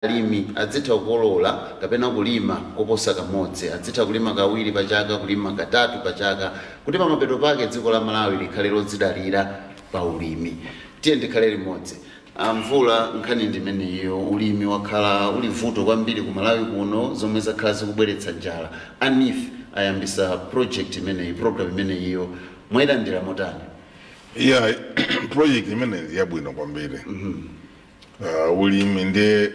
Alimi adzitha kukolola kapena kulima koposa kamodzi, adzitha kulima kawiri pachaka, kulima katatu pachaka, kuti pamapeto pake dziko la Malawi likhale lodzidalira pa ulimi. Tiye ndikhale limodzi. Mvula, nkhani ndimeneyo. Ulimi wakhala uli vuto kwambiri ku Malawi kuno, zomwe zakhala zikubweretsa njala. A NEEF ayambisa project imeneyi, program imeneyiyo mwayilandira motani? Yeah, project imene ndi yabwino kwambiri. Ulimi ndiye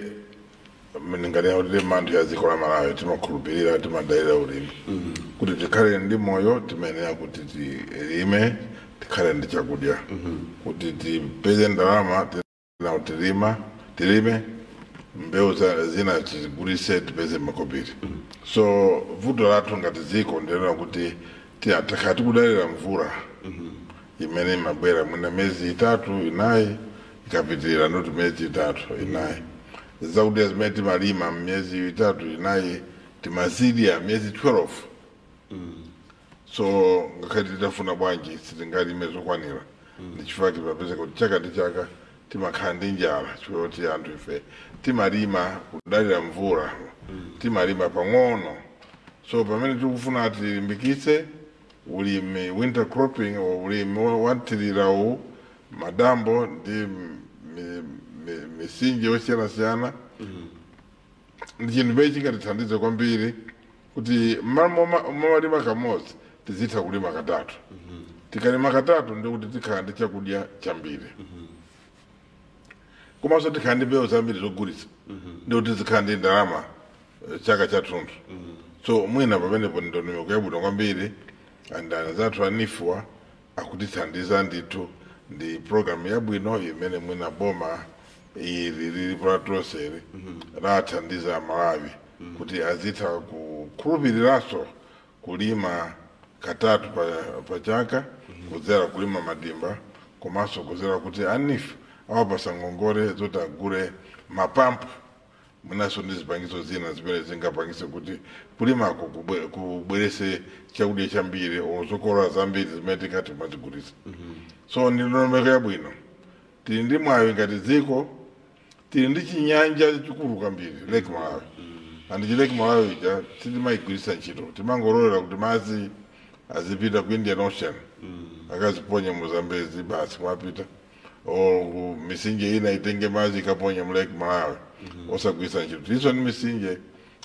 ngati kuti manthu ya dziko la Malawi timakhulupirira, timadalira ulimi kuti tikhale ndi moyo. Timayenera kuti tilime, tikhale ndi chakudya. Kuti tipeze ndalama, tina tilima, tilime mbewu zina, tizigulise, tipeze makobiri. So vuto lathu ngati dziko ndilena kuti takhala tikudalira mvula imene imabwera mwina miyezi 3, 4, ikapitirira ndoti miyezi 3, 4. Zakudya zimene timalima miyezi 3, 4, timazidya miyezi 12. So ngakhale titafuna bwanji, sitingalime zokwanira. Ndichifukwa timapeza kuti chaka ndi chaka timakhala ndi njala, chifukwa kuti anthu ife timalima kudalira mvula, timalima pang'ono. So pamene tikufuna tilimbikitse ulimi, winter cropping or ulimi wanthirirawu, madambo ndi misinje yosiyanasiyana, ndi chinthu chimene chingatithandize kwambiri kuti mmalo momalima kamodzi, tizitha kulima katatu. Tikalima katatu, ndikuti tikhala ndi chakudya chambiri, komanso tikhala ndi mbewu zambiri zogulitsa, ndikuti zikhala ndi ndalama chaka chathunthu. So mwina pamenepo ndondomeko yabwino kwambiri, and anzathu a NEEF wa akutithandiza ndithu. Ndi program yabwino imene mwina boma ili lilipo latonseri lathandiza Malawi kuti azitha kukhulupiriranso kulima katatu pa chaka, kudzera kulima madimba, komanso kudzera kuti a NEEF awapasa ngongole zoti agule mapampu, mwinanso ndi zipangizo zina zimene zingapangise kuti kulimako kubwerese chakudya chambiri or zokolola zambiri zimene tingati kumazigulitsa. So ndi ndondomeko yabwino. Tili ndi mwayi ngati dziko, tili ndi chinyanja chikulu kwambiri, Lake Malawi, and chi Lake Malawi ija sitimayigwiritsa ntchito. Timangololera kuti madzi azipita ku Indian Ocean, akaziponya mu Zambezi, basi, mwapita, or ku misinje ina itenge madzi ikaponya mu Lake Malawi, osagwiritsa ntchito. Tilinso ndi misinje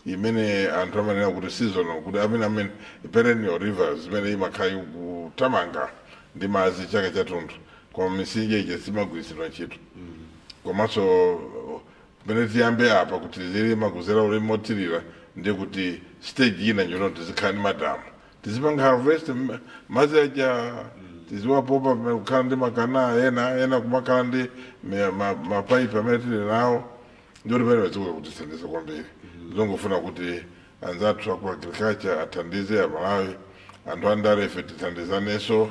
imene anthu amanena kuti seasonal, kuti amene perennial rivers, zimene imakhala ikuthamanga ndi madzi chaka chathunthu, koma misinje ija simagwiritsidwa ntchito. Komanso pamene tiyambe apa kuti tizilima kuzera ulimi mothirira, ndiye kuti stage ina njono tizikhala ndi madamu, tizipanga harvest madzi aja, tiziwapopa, kukhala ndi makana ena ena, kumakhala ndi mapaipi amene tili nawo. Ndiyo pamene padziko kutithandiza kwambiri. Zongofuna kuti anzathu aku agriculture athandize Amalawi, anthu andale ife tithandizanenso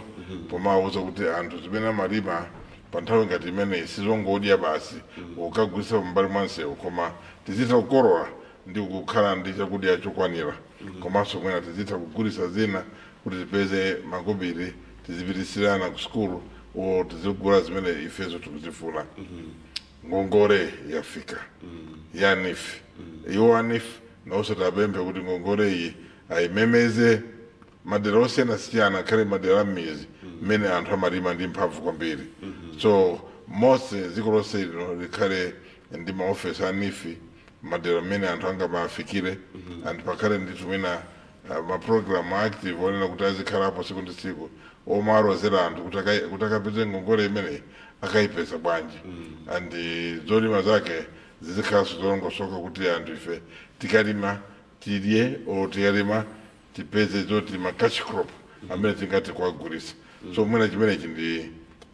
pomawuza kuti anthu zimene amalima pa nthawi ngati imeneyi sizongodya basi, ukagulitsa pambali mwa msewu, koma tizitha kukolola ndi kukhala ndi chakudya chokwanira, komanso mwina tizitha kugulitsa zina kuti tipeze makobiri, tizipitisirana ku sukulu o tizigula zimene ifezo tikuzifuna. Ngongole yafika ya NEEF. Iwo a NEEF nawonso tapemphe kuti ngongole iyi ayimemeze madera osiyanasiyana, akhale madera ammizi mmene anthu amalima ndi mphamvu kwambiri. So monse dziko lonse lino likhale ndi maofesi a NEEF madera mmene anthu angamafikire. Anthu pakhale ndithu mwina maprogram active onena kuti azikhalapo tsiku ndi tsiku, omwe alozera anthu kuti akapeze ngongole imeneyi, akayipeza bwanji, and zolima zake zizikhalanso zolongosoka, kuti anthu ife tikalima tidye or tikalima tipeze zoti ma cash crop amene tingati kuwagulitsa. So mwina chimenechi ndi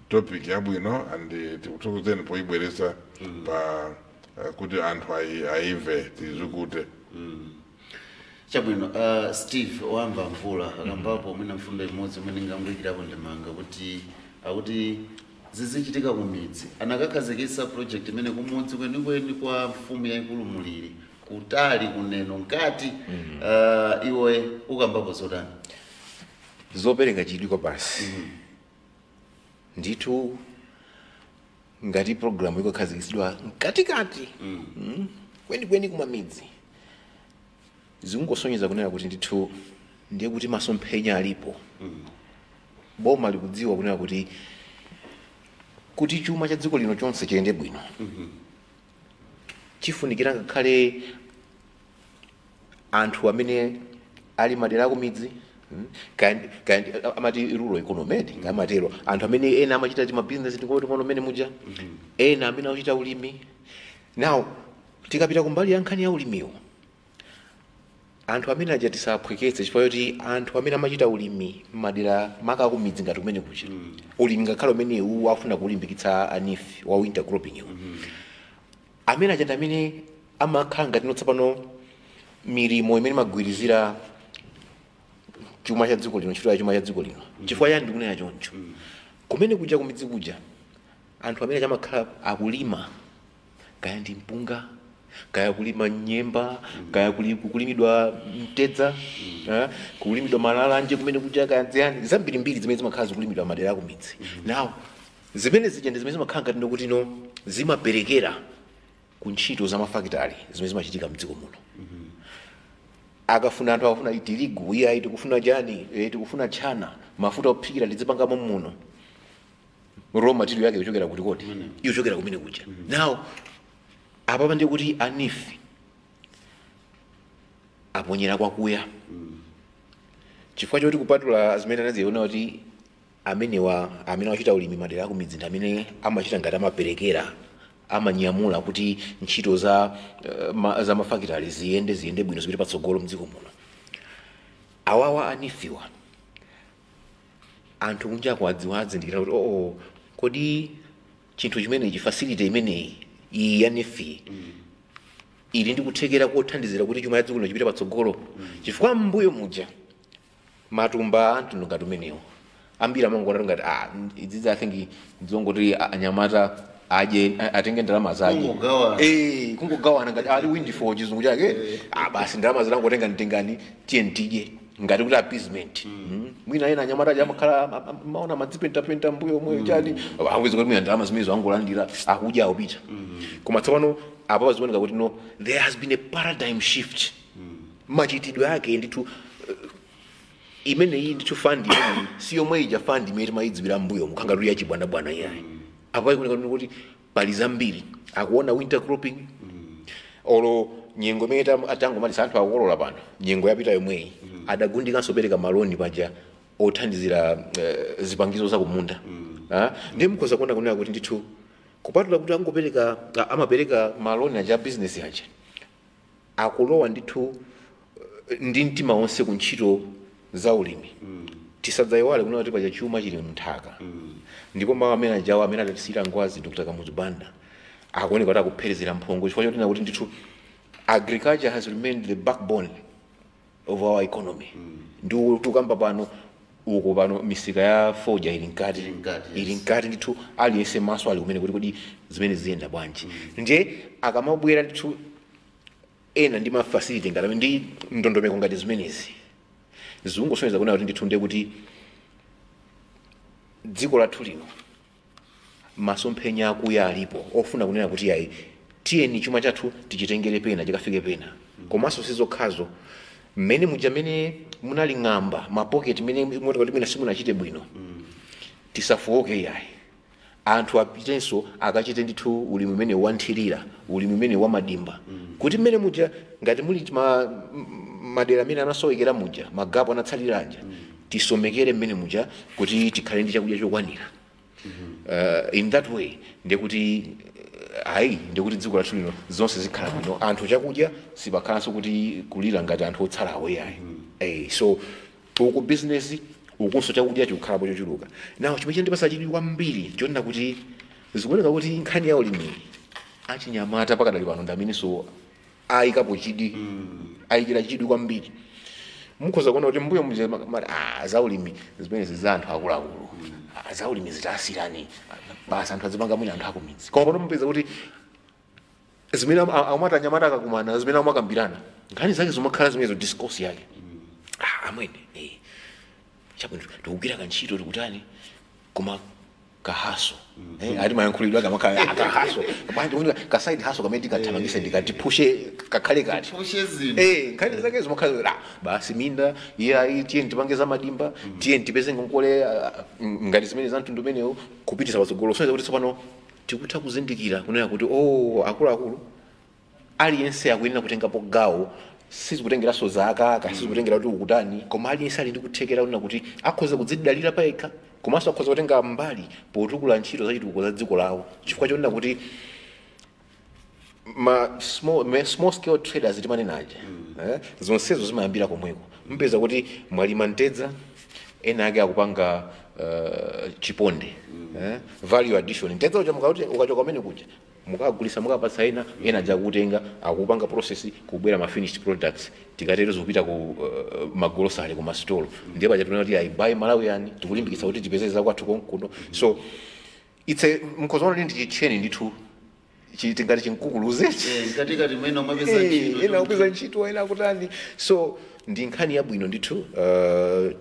topic yabwino, and tikuthokozeni poyibweresa pa kuti anthu aimve, tizikute. Chabwino. Steve, wamva Mvula akambapo. Mwina mfundo imodzi imene inganguyikirapo ndimanga kuti akuti zizichitika kumidzi. Anakakhazikitsa project imene kumudzi kwenikweni kwa mfumu yayikulu Muliri, kutali kuneno nkati. Iwe ukambapo zotani? Zopereka chidwi kwa basi ndithu, ngati programu ikukhazikitsidwa mkatikati. kwenikweni kumamidzi, zikungosonyeza kunena kuti ndithu ndiye kuti masomphenya alipo. Boma likudziwa kunena kuti chuma cha dziko lino chonse chiyende bwino, chifunikira ngakhale anthu amene ali madera akumidzi, kandi amati rural economy, ngamatero anthu amene ena amachita ti mabusiness ndikoti mono mene muja, ena amene akuchita ulimi. Now tikapita kumbali ya nkhani ya ulimiwo, anthu amene aja tisaphweketse, chifukwa choti anthu amene amachita ulimi madera maka akumidzi ngati kumene kucha, ulimi ngakhale umene uwu afuna kulimbikitsa a NEEF wa winter cropping iwo, amene aja ndi amene amakhala ngati notsapano milimo imene imagwirizira chuma cha dziko lino, ntchito ya chuma cha dziko lino. Chifukwa chani ndikunena choncho? Kumene kuja kumidzi kuja anthu amene amakhala akulima, kaya ndi mpunga, kaya kulima nyemba, kaya kulimidwa mtedza, kulimidwa malalanje kumene kuja, kaya ziyani zambirimbiri zimene zimakhala zikulimidwa madera akumidzi. Now zimene zija ndi zimene zimakhala ngati ndikuti no zimaperekera ku ntchito za mafakitali zimene zimachitika mdziko muno. Akafuna anthu akafuna tirigu, iyayi tikufuna chani, tikufuna chana, mafuta ophikira tidzipangamo muno, raw material yake kuchokera kuti kodi ikuchokera kumene kuja. Now apa ndiye kuti a NEEF aponyera kwakuya, chifukwa choti kupatula zimene anaziona kuti amenewa amene amachita ulimi madera akumidzi ndi amene amachita ngati amaperekera, amanyamula kuti ntchito za za mafakitali ziyende bwino, zipite patsogolo mdziko muno. Awawa a NEEF-wa anthu kunja adziwa adzindikira kuti oo, kodi chinthu chimenechi, facility imeneyi iyi ya NEEF ili ndi kuthekera kothandizira kuti chuma cha dziko lino chipite patsogolo. Chifukwa mbuyo muja matumba anthu ngati umenewo ambiri amangoona ngati idzidzi I think nzongoti anyamata aje atenge ndalama zake, Kungogawana. Kungogawana ngati ali windfall chizungu chake, basi ndalama zilangotenga nditengani tiye ntidye ngati kuti appeasement. Mwina ena anyamata aja amakhala maona madzipentapenta mbuyo mwe chani, awezi kuti mwina ndalama zimenezo angolandira akudya akupita. Koma tsopano apa pazioneka kuti no, there has been a paradigm shift. Machitidwe ake ndithu imeneyi ndithu fund imeneyi si yomwe ija fund imene timayidziwira mbuyo mukhanga tuli yachibwanabwana iyayi. Apa ikuoneka kuti pali zambiri akuona winter cropping, olo nyengo imene atangomaliza anthu akukolola pano, nyengo yapita yomweyi adagundikanso pereka maloni paja othandizira zipangizo za kumunda. Ndiye mukhoza kuona kunena kuti ndithu kupatula kuti angopereka amapereka maloni aja business aja, akulowa ndithu ndi mtima wonse ku ntchito za ulimi. Tisadzayiwale kunena kuti paja chuma chili mnthaka, ndipo mawu amene ajawo amene adatisiyira ngwazi Dr. Kamuzu Banda akuoneka kuti akupherezera mphongo, chifukwa chotina kuti ndithu agriculture has remained the backbone of our economy. Ndi tukamba pano uko pano misika ya fodya ili mkati, Ili mkati, yes. ili mkati ndithu, aliyense maso ali kumene kuti kodi zimene ziyenda bwanji. Ndiye akamabwera ndithu ena ndi ma facility ngati ndi ndondomeko ngati zimenezi, zikungosonyeza kunena kuti ndithu ndiye kuti dziko lathu lino masomphenya akuya alipo ofuna kunena kuti ayi tiyeni chuma chathu tichitengere pena chikafike pena. Komanso sizokhazo, mmene muja mmene munali ng'amba mapoketi mmene moti kuti mwina simunachite bwino, tisafowoke iyayi, anthu apitenso akachite ndithu ulimi umene wanthirira, ulimi umene wamadimba, kuti mmene muja ngati muli madera amene anasowekera muja magapo anatsaliranja, tisomekere mmene muja kuti tikhale ndi chakudya chokwanira. In that way ndekuti ayi ndekuti dziko lathu lino zonse zikhala bwino, anthu chakudya sipakhalanso kuti kulira ngati anthu otsalawo iyayi. So uku business ukunso chakudya chikukhalapo chochuluka. Now chimene chandipasa chidwi kwambiri chonena kuti zikuoneka kuti nkhani ya ulimi achinyamata pakadali pano ndi amenenso ayikapo chidwi, ayikira chidwi kwambiri. Mukhoza kuona kuti mbuyo muje za ulimi zimenezi za anthu akuluakulu, za ulimi zitasirani basi anthu azipanga mwina anthu akumidzi. Koma pano mupeza kuti zimene amati anyamata akakumana zimene amakambirana nkhani zake zimakhala zimenezo, discourse yake, amwene chabwino tikugwira kantchito tikutani, koma Kahaso ati mayankhulidwe ake akahaso bwanji kufunika ka side hustle kamene tikathamangise ndikatipushe kakhale kati. Pushe zinthu. Nkhani zake zimakhala basi minda iya, tiye tipange za madimba, tiye tipeze ngongole ngati zimene za mtundu umenewo kupitisa patsogolo. Soneza kuti tsopano tikutha kuzindikira kunena kuti oh, akuluakulu, aliyense akuyenera kutengapo gawo. Sizikutengeranso zaka, kasizikutengera kuti ukutani, koma aliyense ali ndi kuthekera kunena kuti akhoza kudzidalira payekha, komanso akhoza kutenga mbali potukula ntchito zachitukuko za dziko lawo, chifukwa chonena kuti ma small scale traders timanenaja, zonsezo zimayambira komweko. Mpeza kuti mwalima mtedza, ena ake akupanga chiponde, value addition. Mtedza uja mukauti ukachoka kumene kuja mukagulisa, mukapatsa ena, ena aja akutenga, akupanga process, kubwera ma finished products. Tikatero zikupita ku magolosale, ku masitolo. Ndiye paja tinena kuti ayi, buy Malawian, tikulimbikitsa kuti tipeze zakwathu konkuno. So it's a mkhozaona kuti ndi chicheni ndithu, tingati chinkukuluze. Mkatikati mwene umapeza ntchito. Ena akupeza ntchito, ena akutani. So ndi nkhani yabwino ndithu.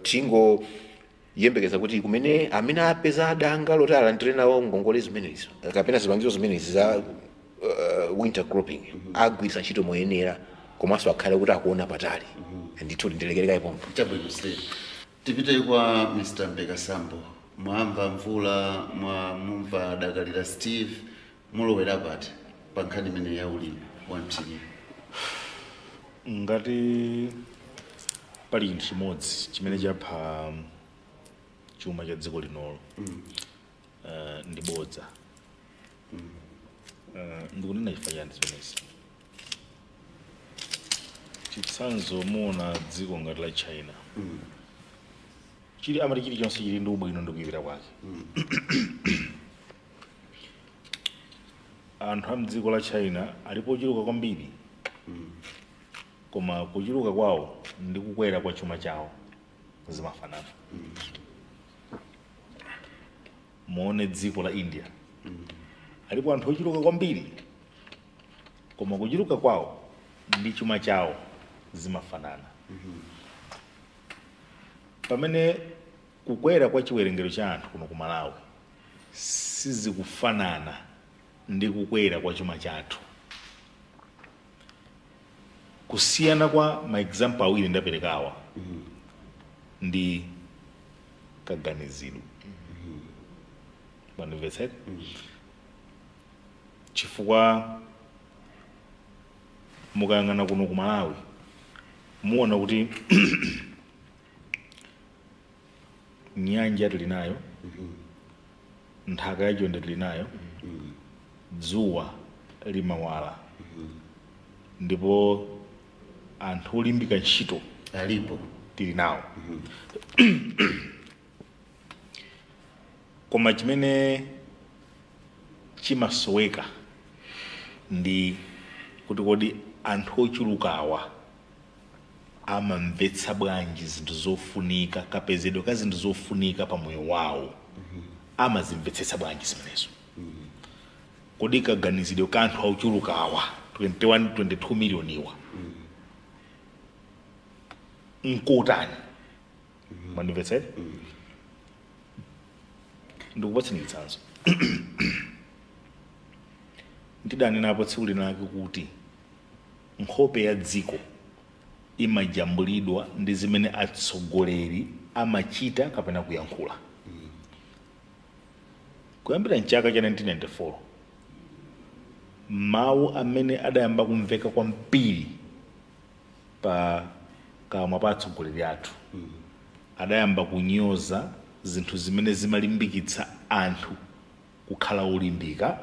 Tingoyembekeza kuti kumene amene apeza danga loti alandire nawo ngongole zimenezo kapena zipangizo zimenezi za winter cropping agwiritsa ntchito moyenera, komanso akhale kuti akuona patali ndithu. Ndilekereka pompo. Chabwino Steve, tipite kwa Mr. Mpekasambo. Mwamva Mvula, mwamumva Dakalira Steve, mulowera pati pa nkhani imene ya ulimi wa mthirira? Ngati pali chinthu chimodzi chimene chapha chuma cha dziko linolo, ndi bodza. Ndikunena chifukwa chani zimenezi? Chitsanzo, muona dziko ngati la China chili, amati chilichonse chili ndi ubwino ndi kuyipira kwake. Anthu a mdziko la China alipo ochuluka kwambiri, koma kuchuluka kwawo ndi kukwera kwa chuma chawo zimafanana. Muone dziko la India, alipo anthu ochuluka kwambiri, koma kuchuluka kwawo ndi chuma chawo zimafanana. Pamene kukwera kwa chiwerengero cha anthu kuno ku Malawi sizikufanana ndi kukwera kwa chuma chathu. Kusiyana kwa ma example awiri ndaperekawa ndi kaganizidwe, mandimvetsera? Chifukwa mukayang'ana kuno ku Malawi muona kuti nyanja tili nayo, nthaka yachonde tili nayo, dzuwa limawala, ndipo anthu olimbika ntchito alipo, tili nawo. Koma chimene chimasoweka ndi kuti kodi anthu ochulukawa amamvetsa bwanji zinthu zofunika, kapezedwe ka zinthu zofunika pa moyo wawo, amazimvetsetsa bwanji zimenezo? Kodi kaganizidwe ka anthu ochulukawa 21 22 million iwa nkotani? Mandimvetsere? Ndikupatseni chitsanzo. Ndidanenapo tsiku linake kuti nkhope ya dziko imajambulidwa ndi zimene atsogoleri amachita kapena kuyankhula. Kuyambira mchaka cha 1994, mawu amene adayamba kumveka kwambiri pa kamwa pa atsogoleri athu adayamba kunyoza zinthu zimene zimalimbikitsa anthu kukhala olimbika,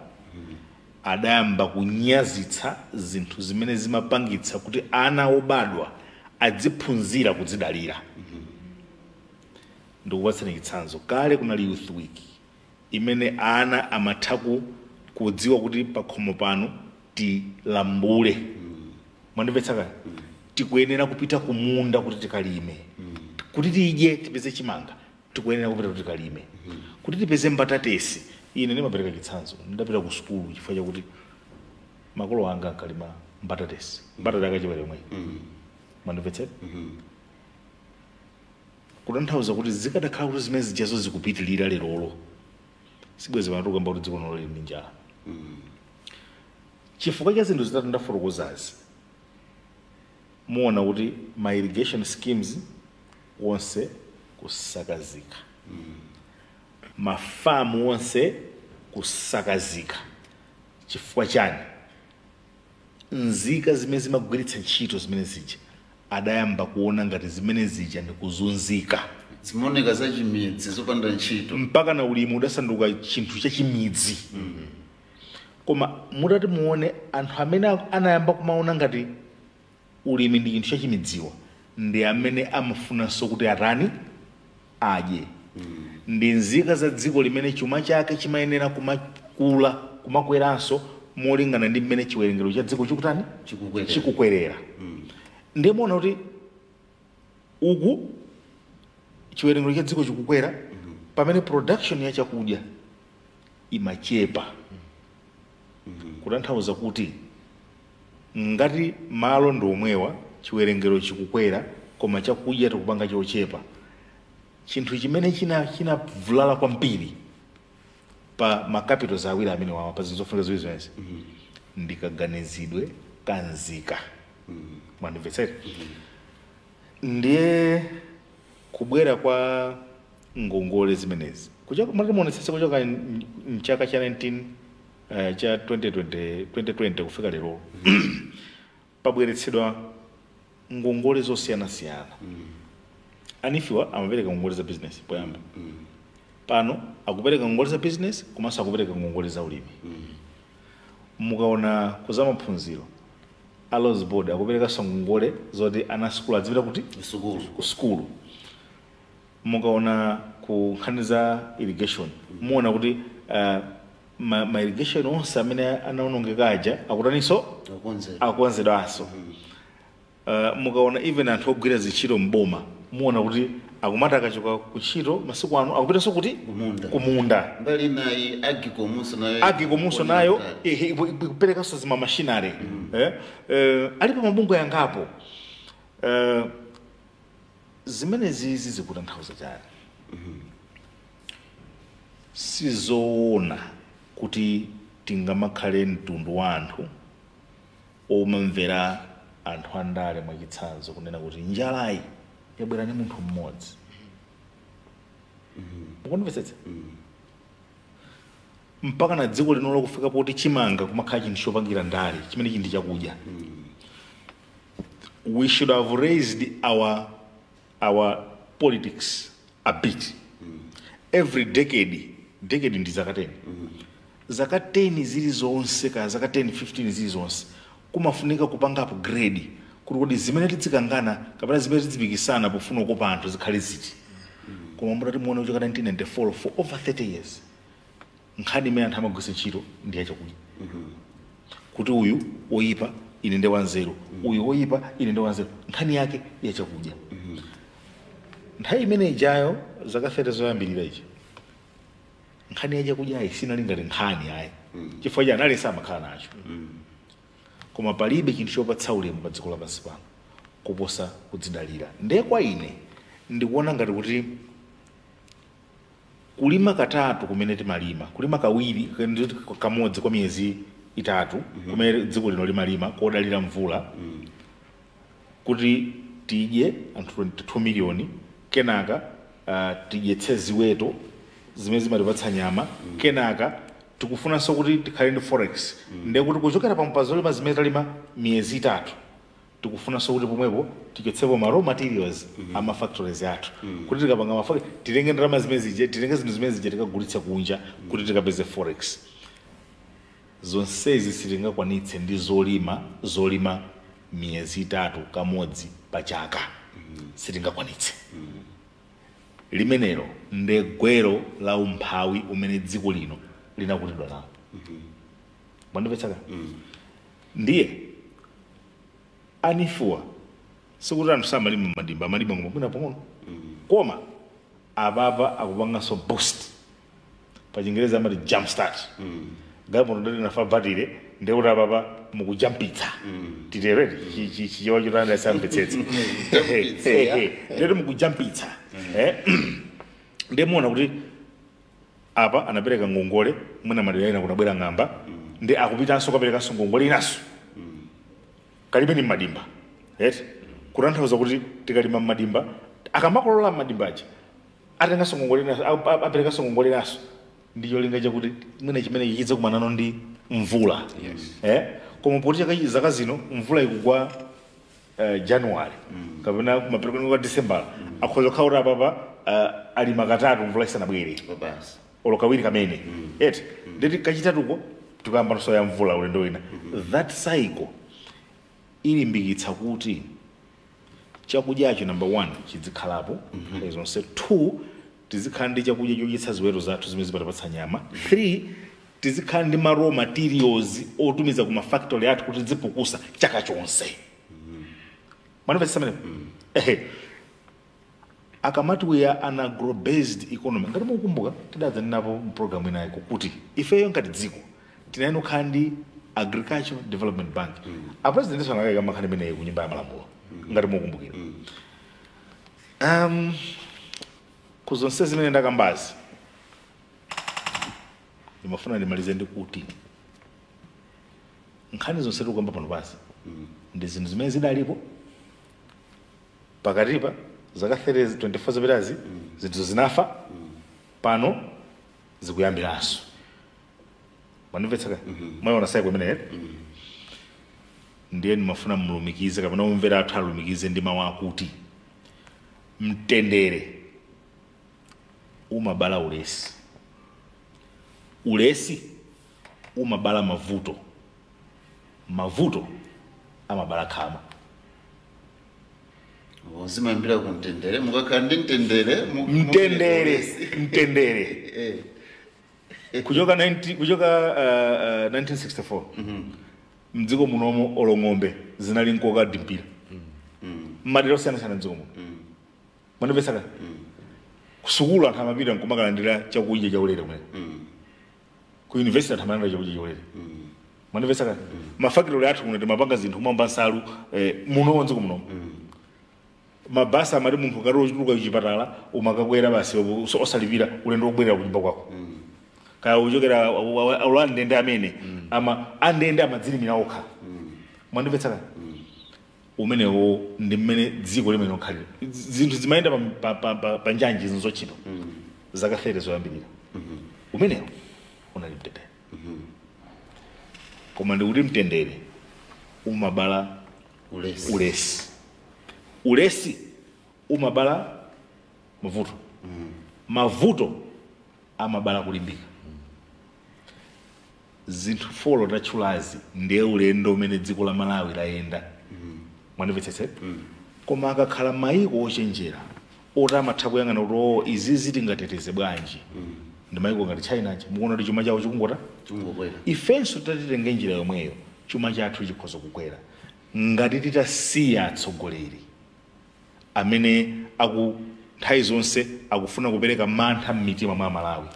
adayamba kunyazitsa zinthu zimene zimapangitsa kuti ana obadwa adziphunzira kudzidalira. Ndikupatsani chitsanzo. Kale kunali Youth Week imene ana amatha kudziwa kuti pakhomo pano tilambule, mwandimvetsa kale, tikuyenera kupita kumunda kuti tikalime kuti tidye, tipeze chimanga, tikuyenera kupita kuti tikalime kuti tipeze mbatatesi. Ine ndimapereka chitsanzo, ndidapita ku sukulu chifukwa chakuti makolo anga ankalima mbatatesi, mbatata akachepere mwe, mwandimvetsera? Kutanthauza kuti zikadakhala kuti zimene zijazo zikupitilira lerolo, Sibwezi pano tikukamba kuti dziko lino lili ndi njala. Chifukwa cha zinthu zitatu ndafotokozazi, muona kuti ma irrigation schemes wonse kusakazika, mafamu wonse kusakazika. Chifukwa chani? Nzika zimene zimagwiritsa ntchito zimene zija adayamba kuona ngati zimene zija ndikuzunzika. Zimaoneka zachimidzi, zopanda ntchito. Mpaka na ulimi udasanduka chinthu chachimidzi. Koma mutati muone, anthu amene anayamba kumaona ngati ulimi ndi chinthu chachimidziwa ndi amene amafunanso kuti atani, adye. Ndi nzika za dziko limene chuma chake chimayenera kumakula, kumakweranso molingana ndi mmene chiwerengero cha dziko chikutani? Chikukwerera. Chikukwerera. Ndiye muona kuti uku chiwerengero cha dziko chikukwera pamene production ya chakudya imachepa, kutanthauza kuti ngati malo ndi omwewa, chiwerengero chikukwera koma chakudya tikupanga chochepa. Chinthu chimene chinavulala kwambiri pa ma capitals awiri amene wawa, pa zinthu zofunika ziwiri zimenezi, ndikaganizidwe kanzika. Mwandimvetsera? Ndiye kubwera kwa ngongole zimenezi, mati muonetsetse, kuchoka mchaka cha 19 cha 2020, 2020 kufika lero, pabweretsedwa ngongole zosiyanasiyana. A NEEF-wa amapereka ngongole za business poyamba, pano akupereka ngongole za business komanso akupereka ngongole za ulimi. Mukaona kuzamaphunziro, a Loans Board akuperekanso ngongole zoti ana sukulu adzipita kuti? Sukulu. Ku sukulu. Mukaona ku nkhani za irrigation, muona kuti ma irrigation onse amene anaonongeka aja akutaninso? Akonzedwa. Akukonzedwanso. Mukaona even anthu ogwira zintchito mboma, muona kuti akumati akachoka kuntchito masiku ano akupitanso kuti? Kumunda. Kumunda. Mbali nayi AGCOM-unso nayo. AGCOM-unso nayo ikuperekanso zima machinery. Alipo mabungwe yangapo. Zimene zizi zikutanthauza chani? Sizoona kuti tingamakhale mtundu wa anthu omamvera anthu andale, mwachitsanzo kunena kuti njalayi yabwera ndi munthu mmodzi. Mukundimvetsetsa? Mpaka na dziko lino lokufika poti chimanga kumakhala chinthu chopangira ndale, chimene chinthu chakudya. We should have raised our politics a bit. Every decade, decade ndi zaka 10, zaka 10 zilizonse, kaya zaka 10, 15 zilizonse, kumafunika kupanga upgrade kuti kodi zimene tizikangana kapena zimene tizipikisana pofuna kukopa anthu zikhale ziti? Koma mutati muone, kuchoka 1994, for over 30 years, nkhani imene anthu amagwiritsa ntchito ndi yachakudya, kuti uyu woyipa, ine ndi wanzeru, uyu woyipa, ine ndi wanzeru. Nkhani yake yachakudya. Nthawi imene ijayo, zaka 30 zoyambirira ichi, nkhani yachakudyayi sinali ngati nkhani ayi, chifukwa cha anali samakhala nacho. Koma palibe chinthu chopatsa ulemu pa dziko lapansi pano kuposa kudzidalira. Ndiye kwa ine ndikuona ngati kuti kulima katatu kumene timalima, kulima kawiri nditi kamodzi kwa miyezi 3 kumene dziko lino limalima kodalira mvula, kuti tidye anthu 22 miliyoni, kenaka tidyetse ziweto zimene zimatipatsa nyama, kenaka tikufunanso kuti tikhale ndi forex, ndiye kuti kuchokera pa zolima zimene talima miyezi 3, tikufunanso kuti pomwepo tichotsepo ma raw materials ama factories athu, kuti tikapanga ma factory titenge ndalama zimene zija, titenge zinthu zimene zija, tikagulitse kunja kuti tikapeze forex. Zonsezi sitingakwanitse ndi zolima miyezi 3 kamodzi pa chaka, sitingakwanitse. Limenelo ndi gwero la umphawi umene dziko lino linakutidwa nawo. Mwandimvetsaka? Ndiye a NEEF-wa, sikuti anthu samalima madimba, amalima ngoma mwina pang'ono, koma apapa akupanganso boost, pa Chingerezi amati jump start. Galimoto ndati nafa batire, ndekuti apapa mukujampitsa, titereti chichewa chotanda samvetsetse. Jampitsa, ya. Ndeti mukujampitsa. Ndiye muona kuti Apa anapereka ngongole, mwina madera ina kunabwera ng'amba, ndi akupitanso kukaperekanso ngongole inanso. Kalimeni m'madimba. Right? Kutanthauza kuti tikalima m'madimba, akamakolola m'madimba aja, atenganso ngongole inanso, aperekanso ngongole inanso. Ndi cholinga chakuti mwina chimene chidzakumanano ndi mvula. Yes. Koma poti chaka zaka zino mvula ikugwa January kapena kumapeto kwa December, akhoza kukhala kuti apapa alima katatu mvula isanabwere. Basi. Olo kawiri kamene. Eti nditi kachitatuko tikuyamba nso ya mvula ulendo wina. That cycle ilimbikitsa kuti chakudyacho number 1 chizikhalapo nthawi zonse, 2 tizikhala ndi chakudya chodyetsa ziweto zathu zimene zimatipatsa nyama, 3 tizikhala ndi ma raw materials otumiza ku mafactory athu kuti tizipukusa chaka chonse. Manimvetsetsa pamenepo? Ehe. Akamati we are an agro-based economy, ngati mukukumbuka tidadzanenapo mpulogalamu inayi kuti ifeyo ngati dziko tinayenera kukhala ndi Agricultural Development Bank. A president anakayika nkhani imeneyi ku nyumba ya malamulo, ngati mukukumbukira. Ku zonse zimene ndakambazi, ndimafuna ndimalize ndi kuti nkhani zonse tikukamba pano pasi ndi zinthu zimene zidalipo pakatipa zaka 30 24 zapitazi, zinthu zinafa, pano zikuyambiranso. Manimvetsa? Mwayiona cycle imeneyi? Ndiye ndimafuna mulumikize kapena umvera athu alumikize ndi mawu akuti mtendere umabala ulesi, ulesi umabala mavuto, mavuto amabala khama. Zimayambira ku mtendere, mukakhala ndi mtendere Mtendere, mtendere. Kuchoka 90 kuchoka 1964 mdziko munomo olo ng'ombe zinali nkoka dimpira mmadera osiyanasiyana mdziko muno. Manimvetsa? Kusukulu anthu amapita nkumakalandira chakudya chaulere kumene, ku university anthu amalandira chakudya chaulere. Manimvetsa? Mafakitoli athu kuno timapanga zinthu kumamba nsalu muno mdziko munomo. Mabasi amati munthu ukati uchituluka kuchipatala umakakwera basi osalipira ulendo wobwerera kunyumba kwako, kaya uchokera ula ndende amene ama andende amadzilimira okha. Mwandimvetsa? Umenewo ndi mmene dziko limene okhalira zinthu zimayenda pa njanji, zinthu zotchipa zaka 30 zoyambirira. Umenewo unali mtendere. Koma ndikuti mtendere umabala ulesi, ulesi, ulesi umabala mavuto, mavuto amabala kulimbika. Zinthu four tatchulazi ndiye ulendo umene dziko la Malawi layenda. Mwandimvetsetse? Koma akakhala mayiko ochenjera oti amatha kuyang'ana kuti o izizi tingateteze bwanji, ndi mayiko ngati China. Mukuona kuti chuma chawo chikungota Chungokwera. Ifenso tatitenge njira yomweyo, chuma chathu chikhoza kukwera ngati titasiya atsogoleri amene aku nthawi zonse akufuna kupereka mantha m'mitima mwa Malawi,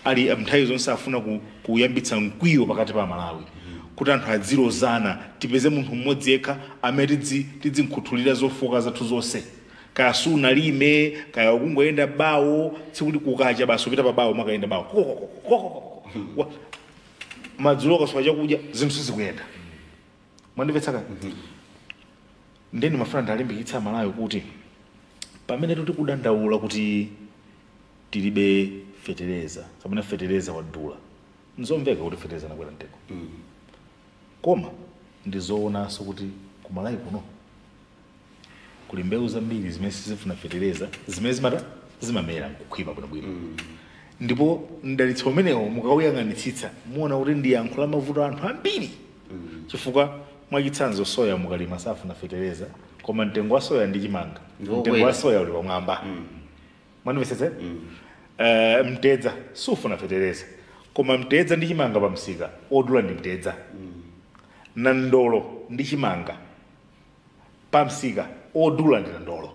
ali nthawi zonse afuna kuyambitsa mkwiyo pakati pa Malawi kuti anthu adzilozana. Tipeze munthu mmodzi yekha amene tidzinkhuthulira zofoka zathu zonse, kaya sunalime, kaya ukungoyenda bawo, tsikuti kukacha basi upita pa bawo makayenda bawo Kokokoko, madzulo kasowa chakudya, zinthu sizikuyenda. Mwandimvetsa? Ndeni mafuna ndalimbikitsa Malawi kuti pamene titi kudandaula kuti tilibe fetereza kapena fetereza wadula, nzomveka kuti fetereza anakwera mtengo, koma ndizoonanso kuti kumalawi kuno kuli mbewu zambiri zimene sizifuna fetereza, zimene zimata zimamera nkukhwima bwinobwino. Ndipo mdalitso umenewo mukawuyang'anitsitsa muona kuti ndi yankho la mavuto anthu ambiri, chifukwa mwachitsanzo soya mukalima safuna fetereza, koma mtengo wa soya ndi chimanga, Ndiwokwera. mtengo wa soya uli pamwamba. Mwandimvetsetse? Mtedza sufuna fetereza, koma mtedza ndi chimanga pamsika odula ndi mtedza, na ndolo ndi chimanga pamsika odula ndi nandolo.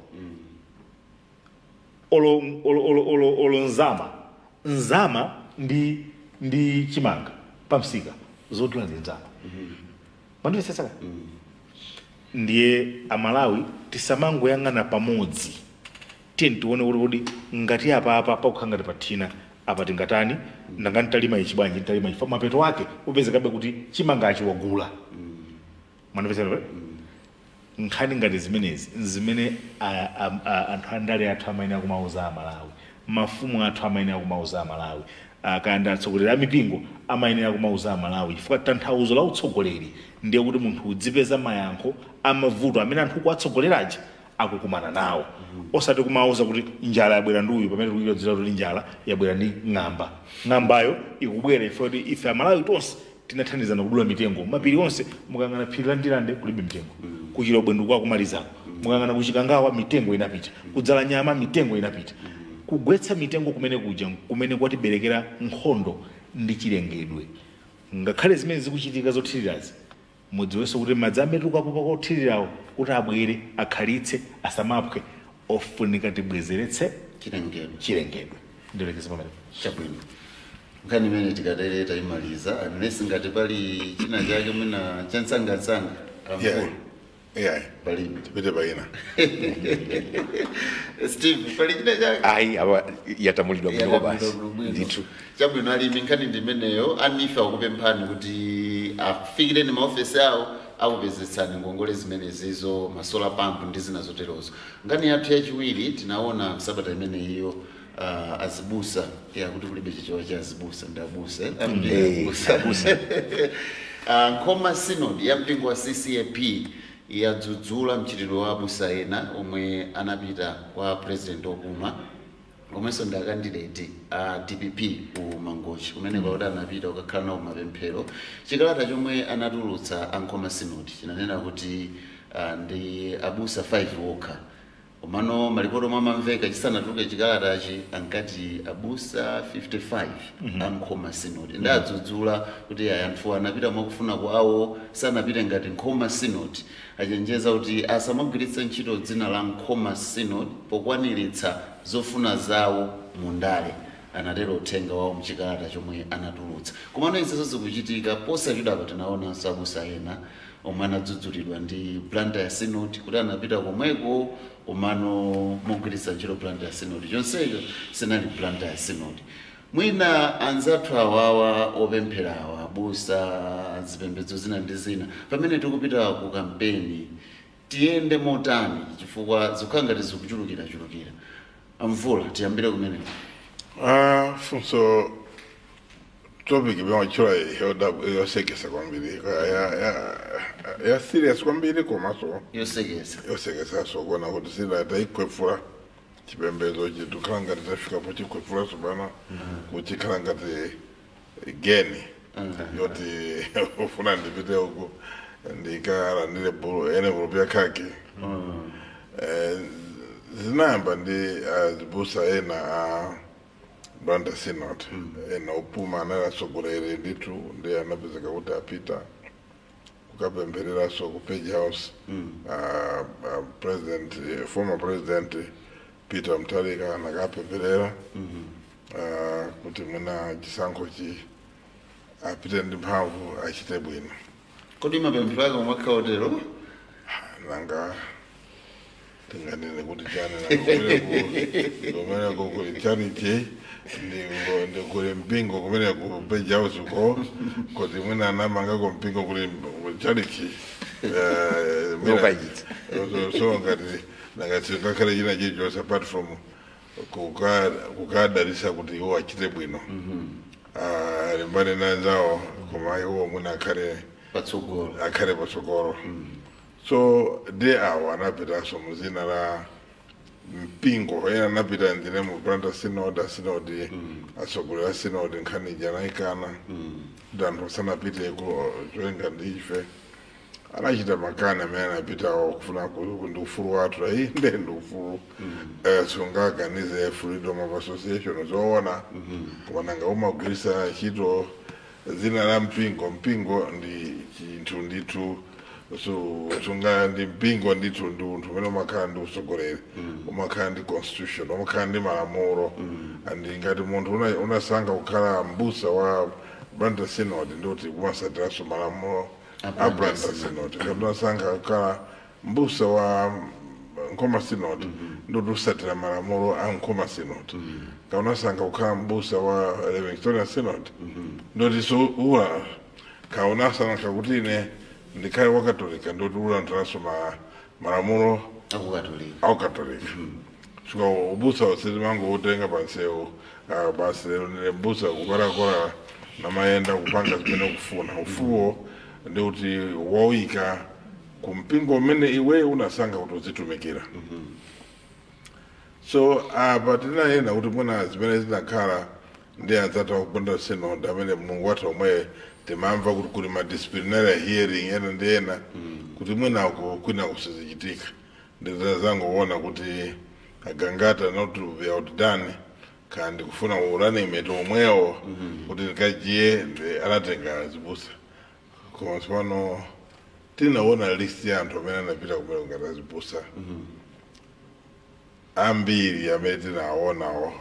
Olo nzama, nzama ndi chimanga pamsika zodula ndi nzama. Mwandimvetsetsa? Ndiye Amalawi tisamangoyang'ana pamodzi. Tiye tione kuti kodi ngati apapa pakukhala ngati pathina Apa tingatani? Nanga ntalima ichi bwanji? Ntalima ichi mapeto ake upezekabe kuti chimangachi wagula. Mwandipeza? Nkhani ngati zimenezi zimene anthu andale athu amayenera kumauza Amalawi, mafumu athu amayenera kumauza Amalawi, kaya atsogoleri a mipingo amayenera kumauza Amalawi, chifukwa tanthauzo la utsogoleri ndiye kuti munthu udzipeza mayankho amavuto amene anthu kuwatsogoleraji akukumana nawo, osati kumauza kuti njala yabwera ndi uyu pamene tikudziwa kuti njala yabwera ndi ng'amba. Ng'ambayo ikubwera ife kuti ife Amalawi tonse tinathandizana kudula mitengo mapiri onse. Mukang'ana phiri la Ndilande kulibe mitengo, kuchilobwe ndikwakumalizako, mukang'ana kuchikangawa mitengo inapita, kudzala nyama mitengo inapita. Kugwetsa mitengo kumene kuja kumene kwatiberekera nkhondo ndi chilengedwe. Ngakhale zimene zikuchitika zothirirazi, mudziwenso kuti madzi amene tikukapopa kothirirawo kuti abwere akhalitse asamaphwe, ofunika tibwezeretse chilengedwe. Chilengedwe. Ndilekeze pamene. Chabwino, nkhani imene tikatere tayimaliza, unless ngati pali china chake mwina chansangasanga. Yeah. Amvula. Yeah. Palibe. Tipite paina. Steve, pali china chake? Ayi, apa yatamulidwa bwino basi ndithu. Chabwino, alimi, nkhani ndimeneyo. A NEEF akupemphani kuti afikireni maofesi awo, akupezetsani ngongole zimenezizo, ma solar pump ndi zina zoterozo. Nkhani yathu yachiwiri, tinaona msabata imeneyiyo azibusa ya kuti kulibe chichewa cha azibusa, ndi abusa, eh? Eh, abusa. Abusa. Nkhoma Synod ya mpingo wa CCAP yadzudzula mchitidwe wa abusa ena omwe anapita kwa president opuma omwenso ndi a candidate a DPP ku Mangochi, kumene kwakuti anapita kukakhala nawo mapemphero. Chikalata chomwe anatulutsa a Nkhoma Synod chinanena kuti ndi abusa 5 okha, komano malipoti omwe amamveka chisanatuluke chikalatachi ankati abusa 55 a Nkhoma Synod. Ndadzudzula kuti aya anthu anapita mwakufuna kwawo, sanapite ngati Nkhoma Synod. Achenjeza kuti asamagwiritse ntchito dzina la Nkhoma Synod pokwaniritsa zofuna zawo mundale, anatero uthenga wawo mchikalata chomwe anatulutsa. Komano izinso zikuchitika posachedwapa. Tinaonanso abusa ena omwe anadzudzulidwa ndi Blantyre Synod kuti anapita komweko, komano mogwiritsa ntchito Blantyre Synod, chonsecho sinali Blantyre Synod. Mwina anzathu awawa opempherawa, abusa zipembedzo zina ndi zina, pamene tikupita ku kampeni tiyende motani? Chifukwa zikukhala ngati zikuchulukirachulukira. Amvula, tiyambire kumeneko. Ah, funso, topic imewachula yosekesa kwambiri, ya serious kwambiri, komanso yosekesa. Yosekesaso kuona kuti sila taikwefula chipembedzo chitu, khala ngati tafikapo chikwefula tsopano, kuchikhala ngati geni yoti ufuna ndipite uku ndikalandire bulu envelope yakhaki. Zinayamba ndi azibusa ena a Blantyre Synod, ena opuma anali atsogoleri ndithu, ndi anapezeka kuti apita kukapemphereranso ku Page House. President, former President Peter Mutharika anakapempherera kuti mwina chisankho chi apite ndi mphamvu, achite bwino. Kodi mapemphero ake omwe otero? Nanga tinganene kuti chani? Kumeneko kuli charity, ndi kuli mpingo kumene ku Page House ko, kuti mwina anamangako mpingo kuli charity. Zokayitsa. So ngati nangati ngakhale china chilichonse apart from kukadalisa kuti iwo achite bwino, alimbane nanzawo, koma iwo mwina akhale patsogolo. Akhale patsogolo. So ndi awo anapitanso muzina la mpingo, ena anapita ndine mu Blantyre Synod, a synod, atsogoleri a synod nkhani ija anayikana kuti anthu asanapiteko cholinga ndi ife. Anachita makani amene anapitawo kufuna ndi ufulu wathu. Ayi, nde ndi ufulu, sungaganize freedom of association, zoona, koma nanga umagwiritsa ntchito dzina la mpingo? Mpingo ndi chinthu ndithu, so sunga ndi mpingo ndithu, ndi munthu umene umakhala ndi usogoleri, umakhala ndi constitution, umakhala ndi malamulo. And ngati munthu unasankha kukhala mbusa wa Blantyre Synod, ndikuti kumasatiranso malamulo A a Blantyre Blantyre Synod. Ngati unasankha kukhala mbusa wa Nkhoma Synod, ndoti usatira malamulo a Nkhoma Synod. Kaya unasankha kukhala mbusa wa Livingstonia Synod, ndoti so ula kaya unasankha kuti ine ndikhale wa Katolika, ndoti ulandiranso malamulo akukatolika. Akukatolika. Chifukwa ubusa usitimango utenga pansewu, basi lero ndine mbusa, kukorakora namayenda kupanga zimene ukufuna. Ufuluwo ndi kuti wawika kumpingo umene iwe unasankha kuti uzitumikira. So apa tinayena kuti mwina zimene zinakhala ndi anzathu akubanda Synod amene Mulungu wathu omwe timamva kuti kuli ma disciplinary hearing ena ndi ena, kuti mwinako kwina kusizichitika. Ndizangoona kuti agangata not to be outdone, kandi kufuna running mate omwewo kuti ndikajiye anatenga zibusa. Koma tsopano tinaona list ya anthu amene anapita kumene ngati azibusa, ambiri amene tinawaonawo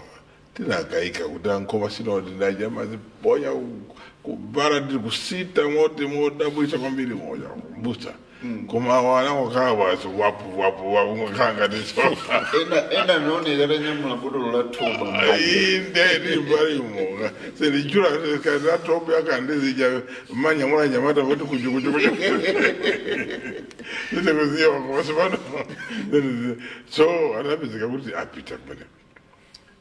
tinakayika kuti ankhoma Synod ndaja maziponya kubara ndiri kusita moti modabwisa kwambiri moja mbusa, koma awo anangokhala basi wapu wapu wapu, ngokhala ngati so. Ena anaoneka atanyamula botolo la thoba. Inde balimo sendichula katobe akandizija manyamula nyamata kuti kujukujuku ndikuziwa koma so anapezeka kuti apita kumene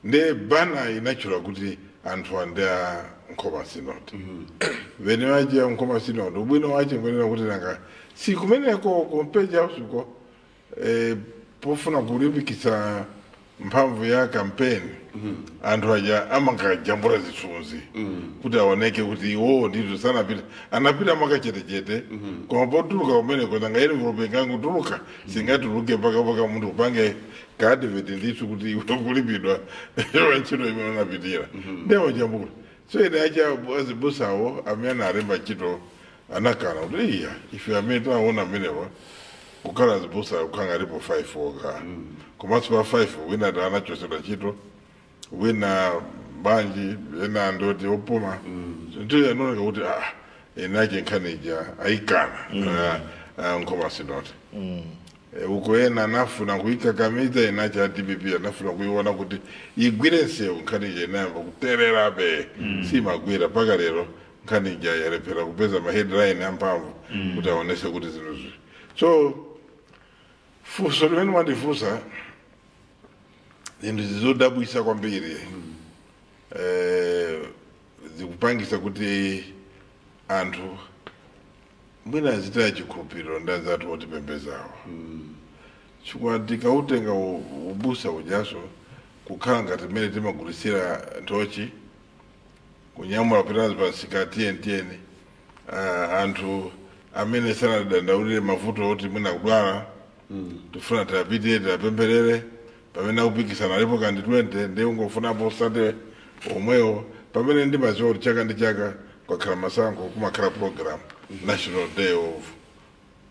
nde bana inachula kuti anthu ande a Nkhoma Synod vene vaje Nkhoma Synod. Ubwino wache ngonena kuti nanga si kumeneko kumpeja usuko pofuna kulimbikitsa mphamvu ya kampeni, anthu aja amakajambula zithunzi kuti aoneke kuti iwowo ndithu sanapita, anapita mwakachetechete. Koma potuluka kumeneko, nanga envelope ingangotuluka? Singatuluke mpaka mpaka munthu upange ka advert ndithu kuti iwe kulipidwa ntchito imene unapitira, ndiye jambula. So ine acha azibusawo amene analemba ntchito anakana kuti iya, ife amene taona amenewa kukhala azibusa kukhala alipo 5 okha, komanso pa 5 wina anachosedwa ntchito, wina banji, ena ndoti opuma. Ndiyo anaoneka kuti ah, enache nkhanija ayikana Nkhoma Synod. Uko ena anafuna kuikakamiza, enache a DPP anafuna kuiona kuti igwire nsewu. Nkhanija inayamba kutererabe, simagwira mpaka lero. Nkhanija yalephera kupeza ma headline amphamvu kuti aonese kuti zinthu. So funso limene mwandifunsa, zinthu zizodabwisa kwambiri, zikupangisa kuti anthu mwina azitaya chikhulupiriro ndi anzathu otipembezawo, chifukwa tikautenga ubusa ujaso kukhala ngati mmene timagulisira nthochi, kunyamula kupitazi pansika tiyeni tiyeni, anthu amene sanadandaulire mavuto oti mwina kudwala, tifuna tiapitire tiapempherere, pamene akupikisana alipo kandi 20, ndi ungofunapo sate omwewo. Pamene ndimaziwa kuti chaka ndi chaka kwakhala masankho kumakhala program, National Day of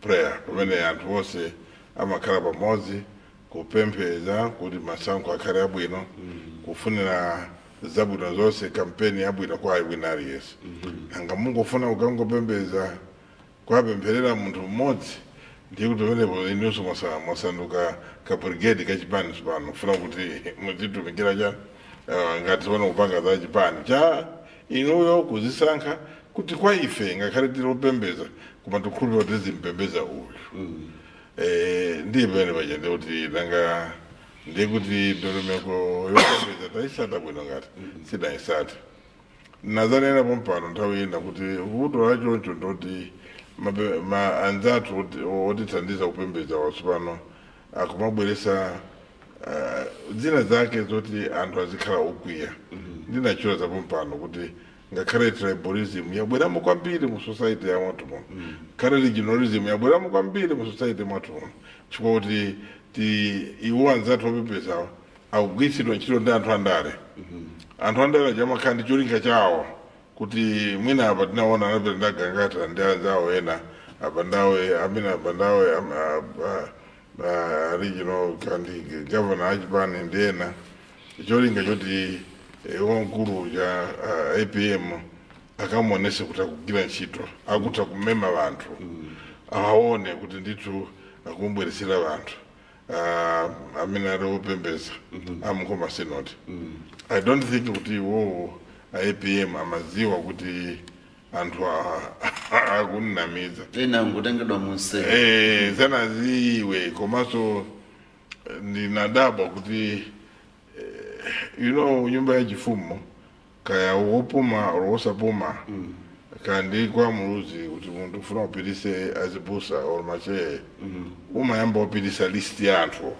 Prayer, pamene anthu onse amakhala pamodzi kupempheza kuti masankho akhale abwino, kufunira zabwino zonse, kampeni yabwino kwa wina aliyense. Nanga mungofuna kukangopembeza kwapempherera munthu mmodzi, ndiye kuti pamenepo inunso mwasanduka ka brigade kachipani tsopano, kufuna kuti muzitumikira cha ngati tsopano kupanga za chipani cha inuyo, kuzisankha kuti kwa ife ngakhale tili opembeza koma tikhulupirira kuti tizimpembeza uyu. Ndiye pamene paja ndiye kuti nanga ndiye kuti ndondomeko yopembeza tayisata bwino ngati sidayisate. Nazanena pompano nthawi ina kuti vuto lachoncho ndoti ma anzathu otithandiza kupembedza watsopano akumabweresa dzina zake zoti anthu azikhala okwiya. Ndinachula zapompano kuti ngakhale tribalism yabweramo kwambiri mu society ya mwathu muno, ngakhale regionalism yabweramo kwambiri mu society mwathu muno, chifukwa kuti ti iwo anzathu opembedzawo akugwiritsidwa ntchito ndi anthu andale. Anthu andale aja amakhala ndi cholinga chawo kuti mwina apa tinaona anapita ndagangata ndi anzawo ena apandawe amene apandawe regional kandi governor achipani ndi ena, cholinga choti wamkulu cha APM akamuonese kuti akugwira ntchito, akutha kumema vanthu, awaone kuti ndithu akumubweresera vanthu. amene ali opembeza amukoma synod. I don't think kuti iwowo APM amaziwa kuti anthu akunamiza. Ena ngutengedwa munsewu. Sanaziwe. Komanso ndinadabwa kuti nyumba ya chifumu, kaya wopuma or wosapuma, kandi kwa Muluzi, kuti munthu ufuna upitise azibusa or machehe, umayamba upitisa list ya anthu.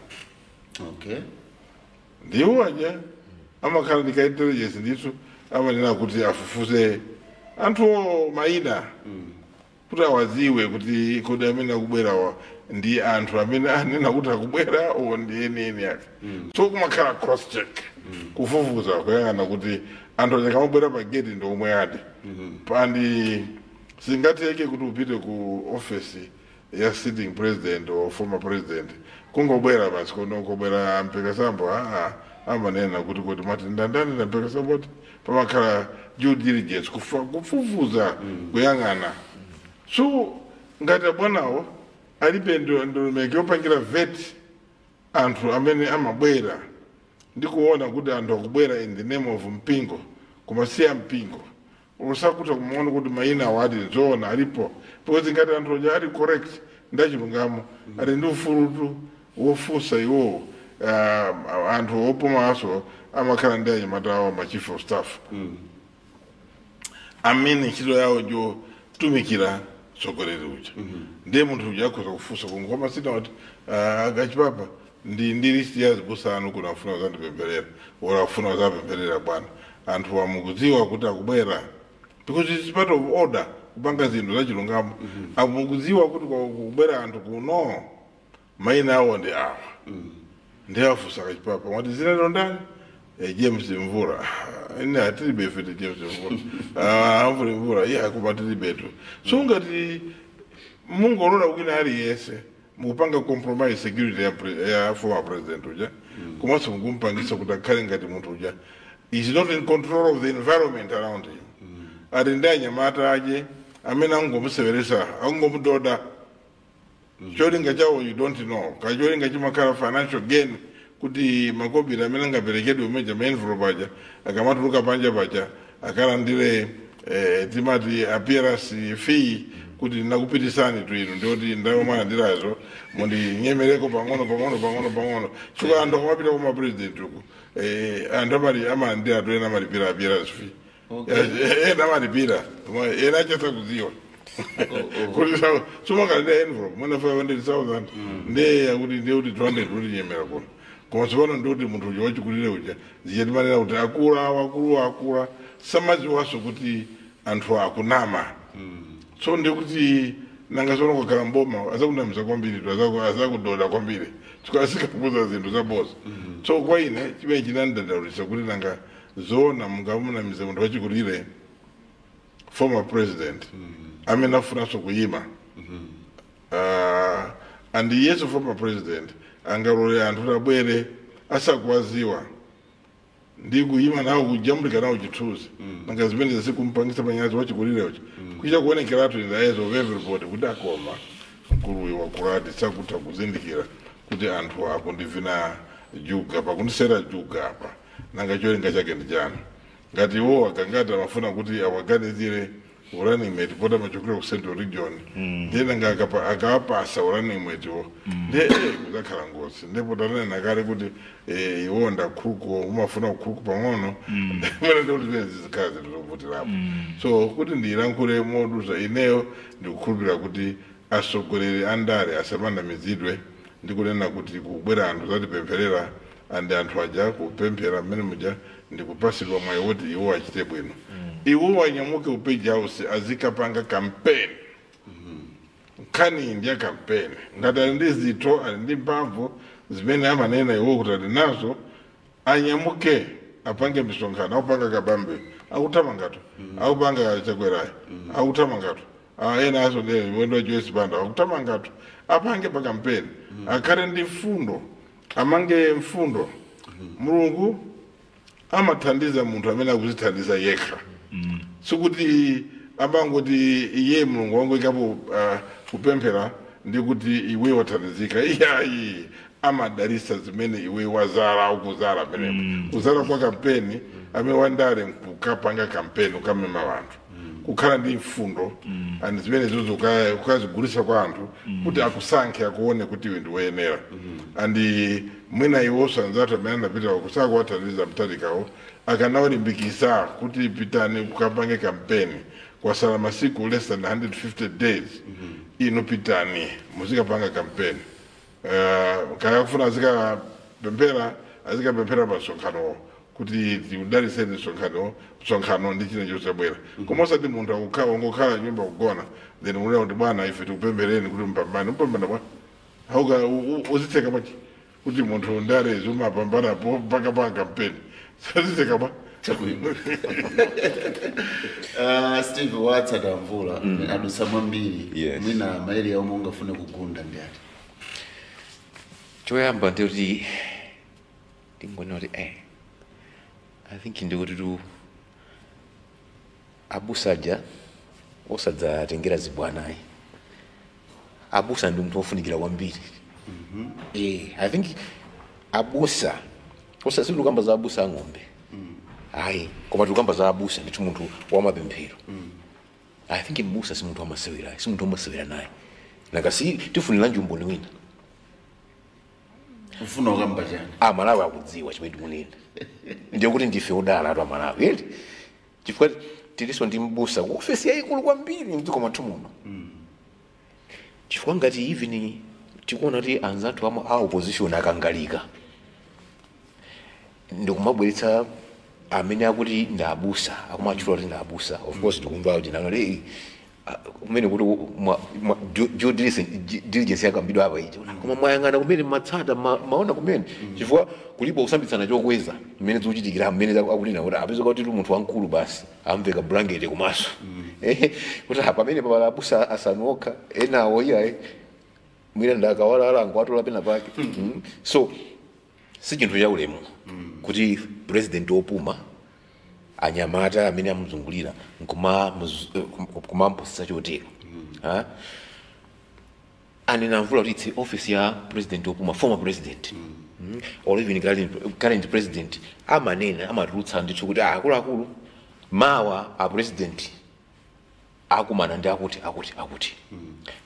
Ndiwo aja amakhala ndi ka intelligence ndithu, amanena kuti afufuze anthuwo mayina kuti awaziwe kuti kodi amene akubwerawa ndi anthu amene anena kuti akubwera o ndi enieni ake. So kumakhala cross check, kufufuza, kuyang'ana kuti anthu aja akamabwera pa gate ndi omwe adi pandi. Singatheke kuti upite ku office ya sitting president or former president kungobwera basi, kono kobwera mpekasambo. Aa, amanena kuti mati ndandani na mpekasambo, kuti pamakhala due diligence, kufufuza, kuyang'ana. So ngati abwanawo alibe ndondomeko yopangira vet anthu amene amabwera ndi kuona kuti anthu akubwera in the name of mpingo koma si mpingo, usakuta kumaona kuti mayina awo ati nzoona alipo, because ngati anthu aja ali correct, ndachilungamo, ali ndi ufulutu wofunsa iwowo. Anthu opomaso amakhala ndi anyamata awo, ma chief of staff, amene ntchito yawo njotumikira tsogoleri uja. Ndiye munthu uja akhoza kufunsa kungoma sina kuti akachipapa ndi list ya azibusa anu kuno, afuna kuzandipempherera or afuna kuzapempherera bwana. Anthu amukudziwa kuti akubwera, because it's part of order kupanga zinthu zachilungamo. Amukudziwa kuti kubwera anthu kuno, mayina awo ndi awa. Ndiye afunsa kachipapa, mwati zina lilo ndani? James Mvura. Ine atilibe ifete James Mvura. Amvula Mvura iye akoma tilibetu. So ngati mungolola wina aliyense, mukupanga compromise security ya former president uja, komanso mukumpangisa kuti akhale ngati munthu uja is not in control of the environment around him. Ati ndi anyamata aje amene angomuseweresa, angomudoda. Cholinga chawo you don't know. Kacholinga chimakhala financial gain, kuti makobiri amene angaperekedwe umeja ma envelope aja akamatuluka panja paja akalandire timati appearance fee, kuti nakupitisani tu inu, ndiyoti ndalama mwalandirazo mundinyemereko pang'ono pang'ono pang'ono pang'ono. Chifukwa anthu akamapita kuma president uku, anthu amali amalandira tu, ena amalipira appearance fee. Ena amalipira, ena achasa kuziwa kuti somakalida envelope mwina 500,000, ndiye yakuti ndiye kuti 200 kuti nyemera kuno. Koma tsopano ndikuti munthu uja wachikulire uja, zichatimanena kuti akula akulu akula, samadziwanso kuti anthu akunama. So ndikuti nanga tsono kukhala mboma azakunamiza kwambiri tu, azakudoda kwambiri chifukwa asikakuza zinthu zaboza. So kwa ine chimene chinandidandaulitsa kuti nanga zoona mungamunamize munthu wachikulire, former president amene afunanso kuyima, and yesu former president angalole anthu kuti abwere asakuwaziwa ndi kuyima nawo, kujambulika nawo chithunzi? Nanga zimene zikumpangisa manyazi wachikulire uja, kuchita kuonekeratu in the eyes of everybody kuti akoma mkuluyu wakulati sakutha kuzindikira kuti anthu akundivina juga pakundisera juga apa. Nanga cholinga chake ndi chani? Ngati iwo akangati amafuna kuti awaganizire running mate poti amachokera ku Central Region, ndiye nanga akawapasa running mate wo, ndiye kuzakhala ngozi. Ndipo tanena kale kuti iwo ndakhuku, umafuna ukhuku pang'ono mwene, ndikuti zimene zizikhala zinthu zovutirapo. So kuti ndiyilankhule modusa, ineyo ndikukhulupirira kuti atsogoleri andale asamanamizidwe ndi kunena kuti kubwera anthu zatipempherera, andi anthu aja kupemphera mmene muja ndikupasidwa mwayi woti iwo achite bwino. Iwo anyamuke ku Page House azikapanga campaign. Nkhani ndi ya campaign. Ngati ali ndi zitho, ali ndi mphamvu zimene amanena iwo kuti ali nazo, anyamuke apange misonkhano. Akupanga Kabambe akuthamangatu, akupanga Chakwerayo akuthamangatu. Ena aso ndi mwendo wa Joyce Banda akuthamangatu. Apange pa campaign, akhale ndi mfundo, amange mfundo. Mulungu amathandiza munthu amene akuzithandiza yekha, sikuti amangoti iye Mulungu wangoikapo kupemphera. Ndi kuti iwe wathandizika, iyayi, amadalisa zimene iwe wazala, ukuzala penepo. Kuzala kwa kampeni, amene wandale kukapanga kampeni, ukamema anthu, kukhala ndi mfundo and zimene zizo ukazigulisa kwa anthu kuti akusankhe, akuone kuti iwe ndiwoyenera. And mwina iwonso anzathu amene anapita kusakuwathandiza Mutharikawo, akanawalimbikisa kuti pitani kukapange kampeni, kwasala masiku less than 150 days, inu pitani muzikapanga kampeni. Kaya kufuna azikapemphera, azikapemphera pa msonkhanowo kuti tiudaliseni msonkhano, msonkhano ndi china chosabwera. Koma osati munthu akukhala, ungokhala nyumba kugona, then unena kuti bwana, ife tikupemphereni kuti mpambane. Mpambana bwa hauka uzitseka pachi kuti munthu ndale zumapambanapo mpaka pa kampeni sazitseka bwa? Steve watsata mvula adusa mwambiri. Yes. Mwina maeri omwe ungafune kugunda ndi ati? Choyamba ndikuti ndingona kuti I think ndikuti tu abusaja osadzatengera zibwanayi. Abusa ndi munthu wofunikira kwambiri. I think abusa osa sitikukamba za abusa ang'ombe ayi, koma tikukamba za abusa ndithu, munthu wamapemphero. I think mbusa si munthu wamasewera, si munthu wamasewera naye. Nakasi tifuniranji umboni wina? Ufuna ukamba chani? Amalawi akudziwa chimene tikunena. Ndiye kuti ndife odala atu Amalawi eti, chifukwa tilinso ndi mbusa ku ofesi yayikulu kwambiri mdziko mwathu muno. Chifukwa ngati even tikuona kuti anzathu a opposition akangalika ndikumabweretsa amene akuti ndi abusa, akumatchula kuti ndi abusa, of course tikumva kuti nano kumene kuti due diligence yakambidwa apa iji, koma mwayang'ana kumene matsata maona kumene, chifukwa kulipo kusambitsana chokweza mmene zikuchitikira, mmene akunena kuti apeza kuti munthu wamkulu basi amveka blanket kumaso. Kuti pamene pamala abusa asanu okha, enawo iyayi, mwina ndakawalala atola pena pake. So si chinthu cha ulemu kuti president wopuma, anyamata amene amuzungulira nkumampusisa chotero. Ha? Anena mvula kuti it's office ya president wopuma, former president, or even current president, amanena, amatulutsa ndithu kuti akuluakulu, mawa a president akumana ndi akuti akuti akuti,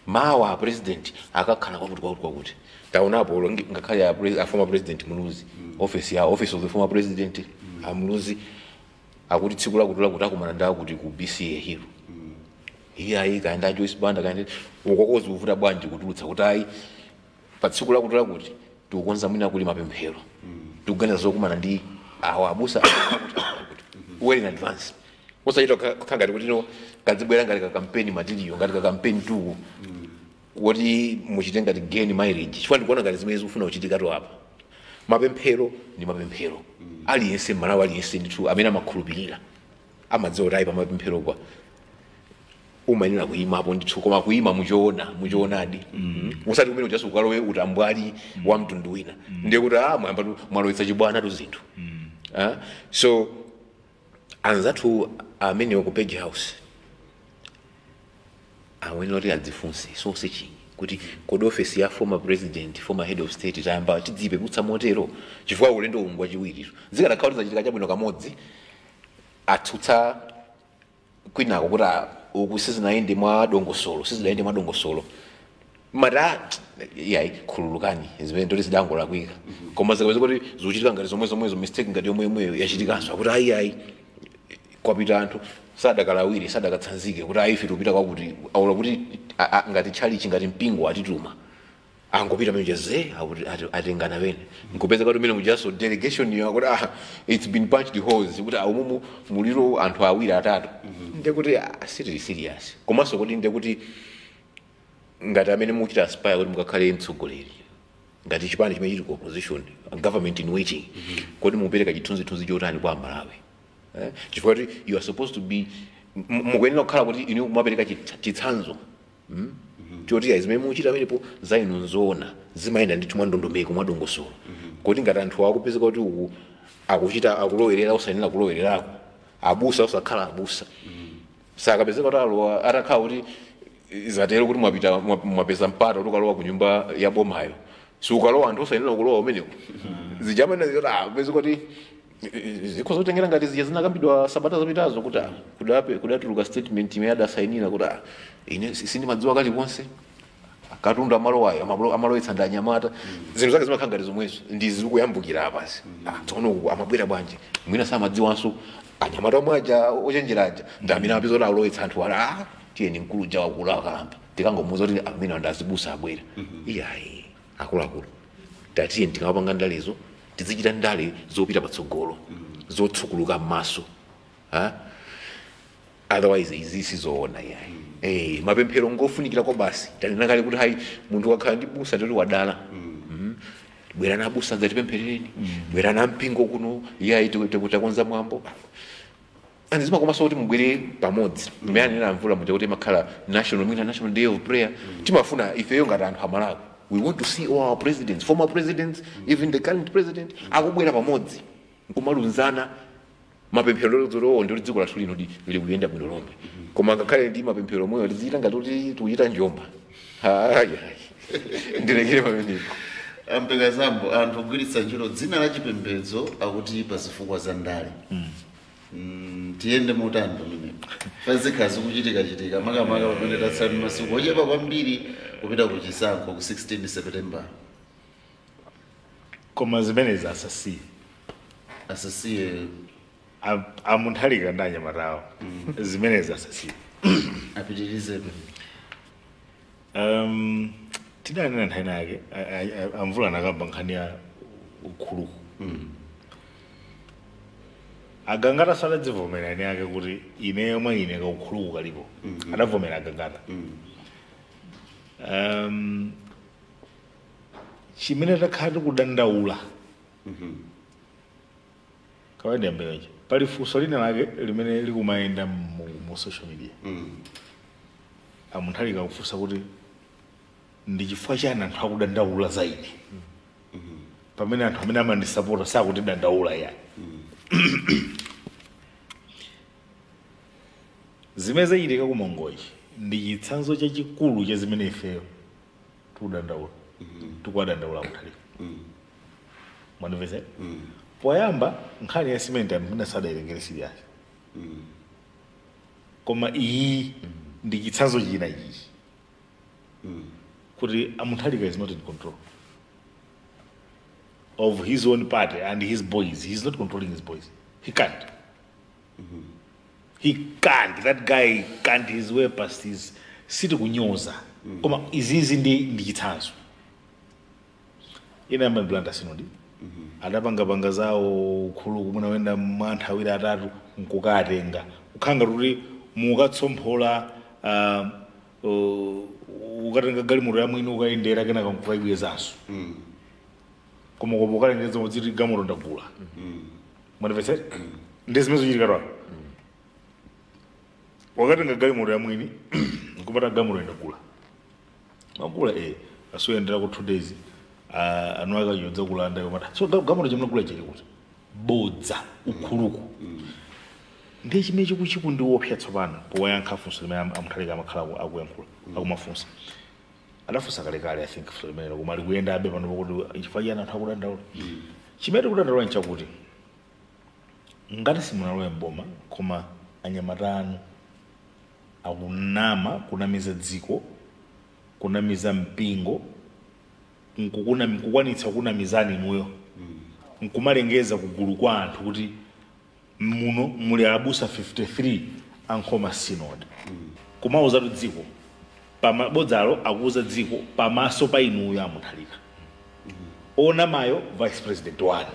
mawa a president akakhala kwakuti kwakuti kwakuti. Taonapo ngakhale a former President Muluzi, office ya office of the former president a Muluzi akuti tsiku lakuti lakuti akumana ndi akuti ku BCA Hill. Iye ayi, kaenda Joyce Banda, kaenda ukokozi, kuvuta bwanji kutulutsa kuti ayi, pa tsiku lakuti lakuti tikukonza mwina kuli mapemphero, tikuganiza zokumana ndi awa abusa akuti akuti, well in advance, osachita kukhala ngati kuti no kadzibwera ngati ka campaign material, ngati ka campaign tuku kuti muchite ngati gain mileage. Chifukwa ndikuona ngati zimene zikufuna kuchitikatu apa, mapemphero ndi mapemphero, aliyense Mmalawi aliyense ndithu amene amakhulupirira amadziwa kuti ayi, pa mapemphero kwa umayenera kuyimapo ndithu, koma kuyima muchoona, muchoonadi, usati kumene ujaso ukalowe utambwali wa mtundu wina, ndiye kuti mwayamba mwalowetsa chibwana tu zinthu. So anzathu amenewo ku Page House awenera kuti adzifunse so searching kuti kodi ofesi ya former president, former head of state, tayamba tidziyipeputsa motero? Chifukwa ulendo uwu wachiwiri, zikanakhala kuti zachitika chabwino kamodzi, atsutsa kwinako kuti uku sizinayende mwa dongosolo, sizinayende mwa dongosolo, mata yayi, khululukani, zimene ndoti zidangolakwika. Koma zikapeza kuti zikuchitika ngati zomwe zomwezo, mistake ngati yomwe yomweyo yachitikanso, akuti ayi ayi, kwapita anthu sadakalawire, sadakatsanzike kuti ayi, ife tikupita kwakuti, aula kuti ngati tchalichi, ngati mpingo atituma, angopita pamene ze akuti atengana pene nkupeza kuti umene mujaso delegation yo akuti it's been punched holes, kuti umumu muliro anthu awiri atatu, ndekuti sitili serious. Komanso kuti ndekuti ngati amene mukuchita aspire kuti mukakhale mtsogoleri ngati chipani chimene chili ku opposition, government in waiting, kodi mukupereka chithunzithunzi chotani kwa Amalawi? Chifukwa kuti you are supposed to be mukuyenera kukhala kuti inu mumapereka chitsanzo, Choti ayi, zimene mukuchita pamenepo za inu nzoona, zimayenda ndithu mwa ndondomeko, mwa dongosolo. Kuti ngati anthu akupezeka kuti uku akuchita akulowerera usayenera kulowererako, abusa usakhala abusa, sakapezeka kuti alowa atakhala kuti Zatero kuti mwapita mwapeza mpata kuti ukalowa ku nyumba ya bomayo, siukalowa anthu osayenera kulowa umeneko. Zijamene pezi kuti zikho zotengera ngati zija zinakambidwa sabata zapitazo kuti kudatuluka statement imene adasayinira kuti ine sindimadziwa kalikonse, katundu amalowayo amalowetsa ndi anyamata. Zinthu zake zimakhala ngati zomwezo ndi zikuyambukira apasi. Tsono uku amabwera bwanji? Mwina samadziwanso anyamata omwe aja ochenjera aja ndi amene amapeza kuti alowetsa anthu ala, tiyeni mkulu uja wakula akalamba tikangomuwuza kuti amene anthu azibusa abwera. Iyayi, akuluakulu, tatiyeni tikamapanga ndalezo tizichita ndale zopita patsogolo, zotsukuluka m'maso, ha? Otherwise izi sizoona iyayi. Mapemphero ngofunikira kwa basi. Tanena kale kuti hayi, munthu wakhala ndi busa toti wadala. Bwera na abusa dzatipempherereni, bwera na mpingo kuno, iyayi, takonza mwambo. And zimakomanso kuti mubwere pamodzi mmene anena Mvula muja kuti makhala national, mwina national day of prayer. Timafuna ifeyo ngati anthu Amalawi, we want to see all our presidents, former presidents, even the current president akubwera pamodzi nkumalunzana mapemphero lozolowo ndi dziko lathu lino likuyenda bwino lomwe. Koma ngakhale ndi mapemphero omweyo tizichita ngati kuti tikuchita njomba. Hayi, ndilekere pamenepo. Ampekazambo, anthu ogwiritsa ntchito dzina la chipembedzo akuti pa zifukwa za ndale. Tiyende motani pamenepo? Pazikhala zikuchitika-chitika, makamaka pamene tatsala ndi masiku ochepa kwambiri kupita ku chisankho ku 16 September. Koma zimenezi asasiye. Asasiye? Amunthalika ndi anyamatawo, zimenezi asasiye. Apitirizebe. Tidanena nthani yake, Amvula nakamba nkhani ya ukhuluku. Agangata sadadzivomera ene ake kuti ineyo mwa ine kaukhuluku kalipo. Adavomera Agangata. Chimene takhala tikudandaula kawaida mbeweje, pali funso lina lake limene likumayenda mu social media. Amunthalika kufunsa kuti ndi chifukwa chani anthu akudandaula za ine pamene anthu amene amandisapota sakutidandaula yani. Zimene zachitika ku Mangochi ndi chitsanzo chachikulu cha zimene ifeyo tikudandaula, tikuwadandaula Amuthalika. Mwandimvetsa? Poyamba nkhani ya simenti amene sadayitengere serious, koma iyi ndi chitsanzo china ichi kuti Amuthalika is not in control of his own party and his boys. He's not controlling his boys. He can't. He can't. That guy can't his way past his siti kunyoza. Koma izizi ndi chitsanzo. Ina yamba Blantyre Synod. Adapangapanga zawo khulu kumuna wenda mantha awiri atatu nkukatenga. Kukhanga kuti mukatsomphola, ukatenga galimoto ya mwini ukayendera kenaka nkukayibwezanso. Koma ukalengeza kuti galimoto ndagula. Mwandimvetsa? Ndi zimene zochitika twapa. Wakatenga galimoto ya mwini nkupata galimoto ndagula. Magula asuyendera ku 2 days, anu akanyodza kulanda yomata. So galimoto chimnagula chili kuti bodza ukhuluku. Ndiye chimene chikuchikundiopsa tsopano powayankha funso limene Amuthalika amakhala akuyankhula akumafunsa. Adafunsa kalekale, I think, funso limene koma likuyenda abe pano pakuti chifukwa chiyani anthu akudandaula. Chimene tikudandaula nchakuti ngati simunalowe mboma koma anyamata anu akunama, kunamiza dziko, kunamiza mpingo, nkukwanitsa kunamizani inuyo, nkumalengeza kugulu kwa anthu kuti muno muli abusa 53 ankhoma synod, kumauzatu dziko pamabodzalo, akuuza dziko pamaso pa inuyo Amuthalika, onamayo vice president wanu.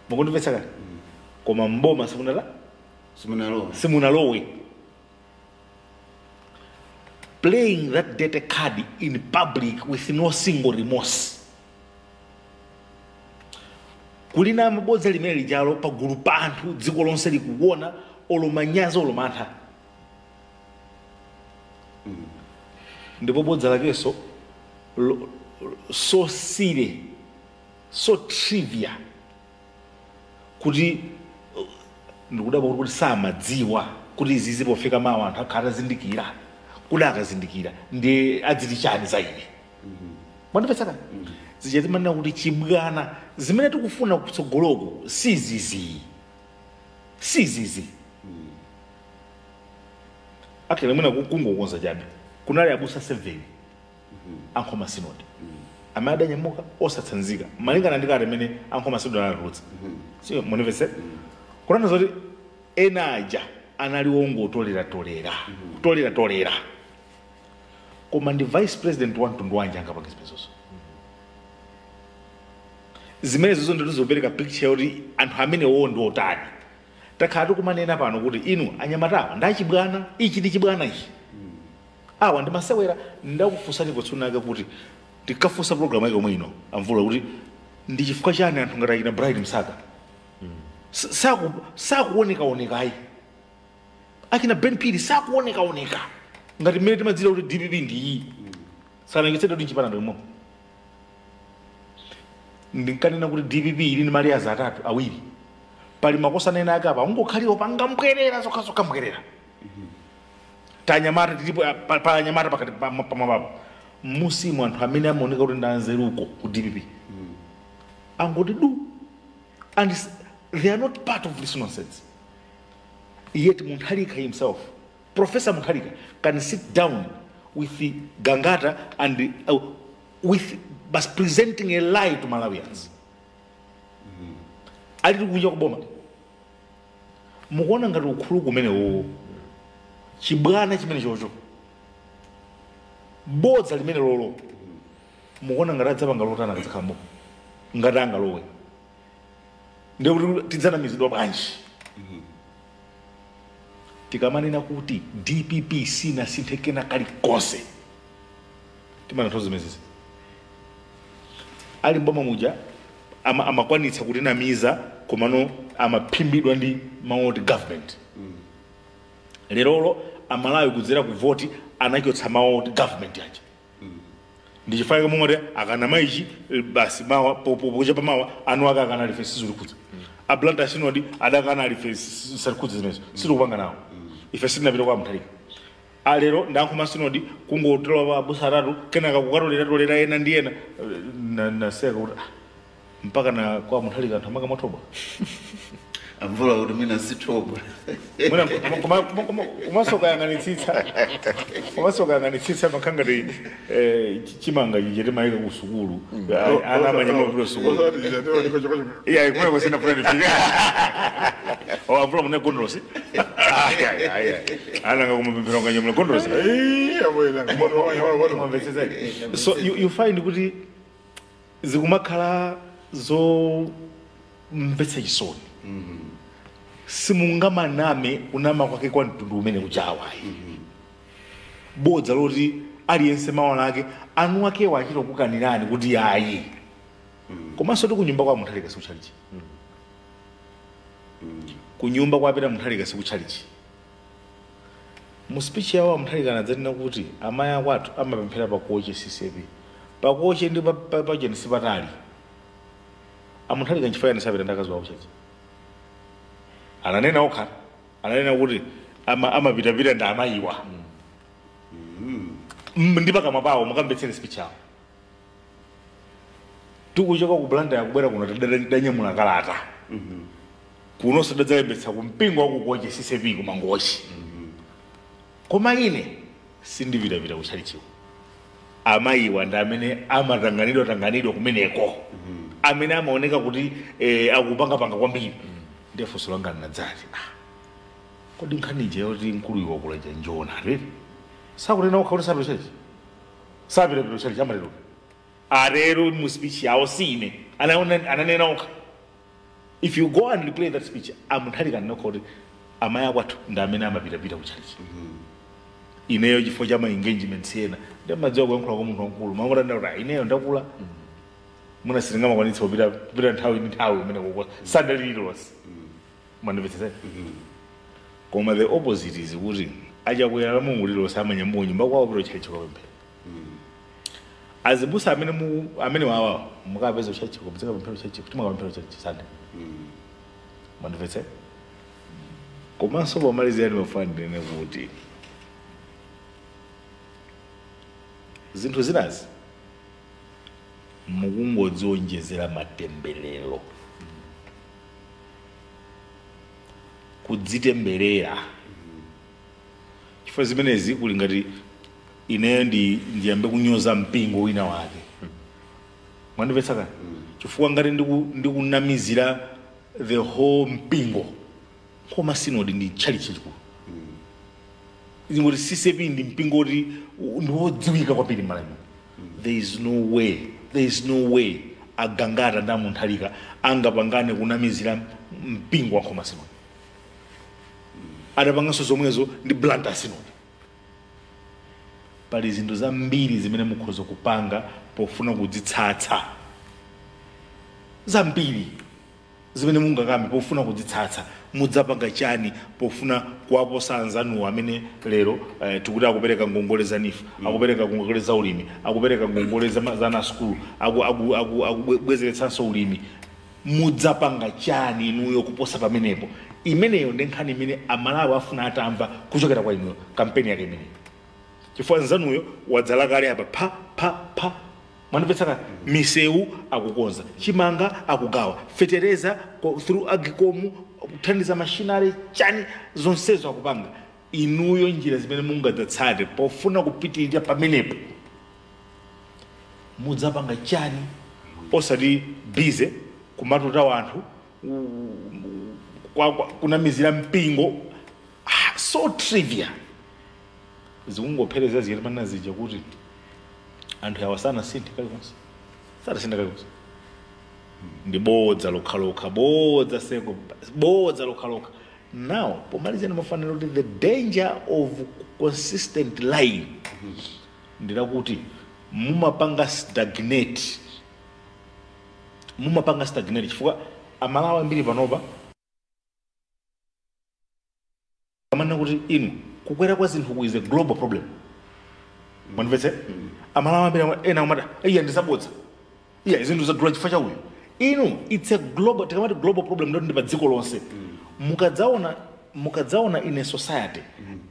Mukundimvetsa kale? Koma mboma simunala Simunalowe. Simunalowe. Playing that dirty card in public with no single remorse, kulina mabodza limene lijalo pagulu pa anthu, dziko lonse likuona, olomanyaza olomantha. Ndipo bodza lakenso so silly, so trivial kuti ndikudabwa kuti samadziwa kuti izi zipofika mawa anthu akhala atazindikira. Kuli akazindikira ndi adziti chani za ine. Mwandipesaka? Zija timanena kuti chibwana zimene tikufuna kutsogoloko sizizi. Sizizi. Actually mwina kungokonza chabe. Kunali abusa 7 ankhoma synod. Amene adanyamuka osatsanzika malingana ndi kale amene ankhoma synod anatulutsa. Siyo munimvetse? Kunena zoti ena aja anali wongotolera-tolera. Kutolera-tolera. Koma ndi vice president wa mtundu wanji angapange zimenezozo. Zimenezozo ndizo zopereka picture yoti anthu amene wowo ndi otani. Takhala tikumanena pano kuti inu anyamatawa ndachibwana, ichi ndi chibwana ichi. Awa ndi masewera. Ndakufunsani potsunaka kuti tikafunsa program yake omwe ino amvula kuti ndi chifukwa chani anthu ngati achina Bright Msaka sakuonekaoneka ayi. Akina Ben Phiri sakuonekaoneka ngati mmene timadziwa kuti DPP ndi iyi. Sanangitsedwe kuti nchipana ndimo. Ndinkanena kuti DPP ili ndi mali atatu awiri. Pali makosa nena ake apa ungokhaliwa panga mbwerera zokhazokha mbwerera. Tanyamata tilipo pa anyamata pakati pamwapapo. Musimu anthu amene amaoneka kuti ndanzeruko ku DPP. Angoti du. And they are not part of this nonsense. Yet Mutharika himself, Professor Mutharika, can sit down with the Gangata and with but presenting a lie to Malawians. Ali kunja kuboma. Mukuona ngati ukhulu kumene wowo. Chibwana chimene chocho. Bodza limene lolo. Mukuona ngati adzapanga lotana kadzakhambo. Ngati angalowe. Ndiye kuti tidzanamizidwa bwanji. Tikamanena kuti DPP sinasinthe kena kalikonse. Timanena zimenezi. Ali mboma muja amakwanitsa kutinamiza komano amaphimbidwa ndi maoti government. Lerolo amalawi kudzera ku voti anachotsa maoti government yaja. Ndi chifukwa momwe akanama ichi basi mawa pokucha pamawa anu ake akana alife sizikukhudza. A Blantyre Synod adakana alife sizikukhudza zimenezo. Sitikupanga nawo. Ife sitinapita kwa Mutharika. Alero ndankhoma synod kungotola abusa atatu kenaka kukatolera ena ndi ena naseka kuti mpaka na kwa Mutharika anthu amanga mwathoba. Amvula kuti mwina sithoba. Mwina komanso kayang'anitsitsa makhanga ti chimanga chiche timayika ku sukulu. Ana amanyamula kupita sukulu. Iya, kumene kusina funa ndifika. Oh, amvula mune gondolosi. Ayi, ayi, ayi. Ana ngakumapemphera nganyamula gondolosi. So you find kuti zikumakhala zomvetsa chisoni. Simungamaname kunama kwake kwa mtundu umene kujawayi. Bodza loti aliyense mawu ake anu ake wachita kukanirani kuti ayi. Komanso kunyumba kwa Mutharika sikuchalichi. Kunyumba kwa Peter Mutharika sikuchalichi. Mu speech yawo Mutharika anadzanena kuti amayi akwathu amapemphera pakoche CCP. Pakoche ndi pacheni sipatali. Amutharika nchifukwa yani sapita ndakazi wawo chachi. Ananena okha. Ananena kuti amapitapita ndi amayiwa. Ndi pakamwa pawo mukamvetsere speech yawo. Tikuchoka ku Blantyre yakubwera kuno tadanyamula kalata. Kuno sadadzalembetsa kumpingo wakukoche CCP kumangochi. Koma ine sindipitapita kuchalichiwo. Amayiwa ndi amene amatanganidwa tanganidwa kumeneko. Amene amaoneka kuti akupangapanga kwambiri. Ndiye funso langa linadzati, kodi nkhani ija yoti mkulu iwo wakula njona alere? Sakunena okha kuti sapita chalichi. Sapita pita chalichi amalero. Arero mu speech yawo sine. Ananena okha. If you go and replay that speech, amutharika nokha kuti amayi akwathu ndi amene amapitapita kuchalichi. Ineyo chifukwa cha ma engagements ena. Ndimadziwa kuyankhula kwa munthu wamkulu. Mamuna ndauta ineyo ndakula. Muna sitingamakwanitsa kupita nthawi ndi nthawi imene kukosa. Sandalililonse. Mwandimvetsetsa? Koma the opposite is kuti achakwera la Mulungu lililonse amanyamuka nyumba kwawo kupita kuchalichi kukapemphera. Azibusa amene wawawa mukapeza kuchalichi muzikapemphera kuchalichi kuti mukapemphera kuchalichi Sunday. Mwandimvetsetsa? Komanso pomalizira ndimafuna ndinene kuti Zinthu zinazi mukungodzionjezera matemberero, kudzitemberera. Chifukwa zimenezi kuli ngati ineyo ndiyambe kunyoza mpingo wina wake. Mwandimvetsa kani? Chifukwa ngati ndikunamizira the whole mpingo, koma sinodi ndi tchalitchi chachikulu. Ngoti CCAP ndi mpingo kuti ndiwodziwika kwambiri m'Malawi. There is no way, there is no way agangata ndi amunthalika angapangane kunamizira mpingo wa Nkhoma Sinodi. Adapanganso zomwezo ndi Blantyre Sinodi. Pali zinthu zambiri zimene mukhoza kupanga pofuna kudzitsatsa, zambiri zimene mungakambe pofuna kudzitsatsa. Mudzapanga chani pofuna kuwaposa anzanuwo amene lero tikuti akupereka ngongole za NEEF, akupereka ngongole za ulimi, akupereka ngongole za na skulu, akubwezeretsanso ulimi? Mudzapanga chani inuyo kuposa pamenepo? Imeneyo ndi nkhani imene Amalawi afuna atamva kuchokera kwa inuyo, kampeni yake imeneyo. Chifukwa nzanuyo wadzala kale apa, pha pha pha. Mwandimvetsa? Misewu akukonza, chimanga akugawa, fetereza through AGCOM, kuthandiza machinery, chani, zonsezo akupanga. Inuyo njira zimene mungadzatsate pofuna kupitirira pamenepo mudzapanga chani? Osati busy kumatuta wanthu, kunamizira mpingo. So trivial. Zikungophereza ziyeti mana zija kuti anthu awa sanasinthe kalikonse, sanasinthe kalikonse. Ndi bodza lokhalokha, bodza seko, bodza lokhalokha. Now pomalizira, mafanira kuti the danger of consistent lying ndilakuti mumapanga stagnate, mumapanga stagnate, chifukwa Amalawi ambiri panopa amanena kuti inu kukwera kwa zinthu is a global problem. Mwandimvetse? Amalawi ambiri ena amati iya ndizabodza, iya zinthu zadula chifukwa cha uyu. Inu, it's a global, tikamati global problem ndoti ndi pa dziko lonse. Mukadzaona in a society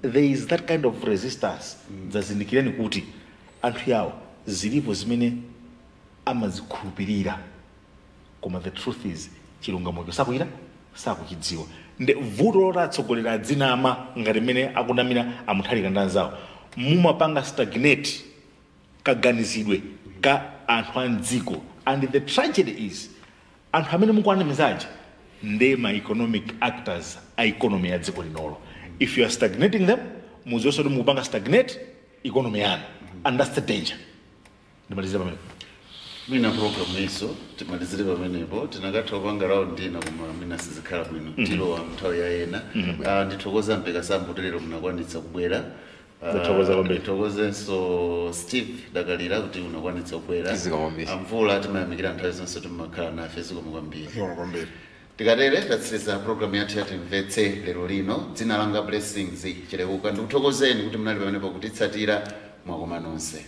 there is that kind of resistance, dzazindikireni kuti anthu yawo zilipo zimene amazikhulupirira, koma the truth is chilungamocho sakuchita, sakuchidziwa. Ndi vuto loti atsogoleri adzinama ngati mmene akunamira amuthalika ndi anzawo. Mumapanga stagnate kaganizidwe ka anthu a mdziko, and the tragedy is anthu amene mukuwanamizaja ndi ma economic actors a economy ya dziko linolo. If you are stagnating them, muziwonso kuti mukupanga stagnate economy yanu, and that's the danger. Ndimalizira pamenepo. Mwina program iso timalizire pamenepo. Tinakatha kupanga round ina, koma mwina sizikhala bwino, tilowa nthawi ya ena. Ndithokoza mpeka sambutelero munakwanitsa kubwera. Ndithokoza kwambiri. Ndithokozenso Steve Dakalira kuti unakwanitsa kubwera. Zikomo kwambiri. Amvula, timayamikira nthawi zonse timakhala nafe. Zikomo kwambiri. Zikomo kwambiri. Tikatere tatsiriza program yathu yatimvetse lero lino. Dzina langa Blessings Chileuka, ndikuthokozeni kuti munali pamenepo kutitsatira. Mwakoma nonse.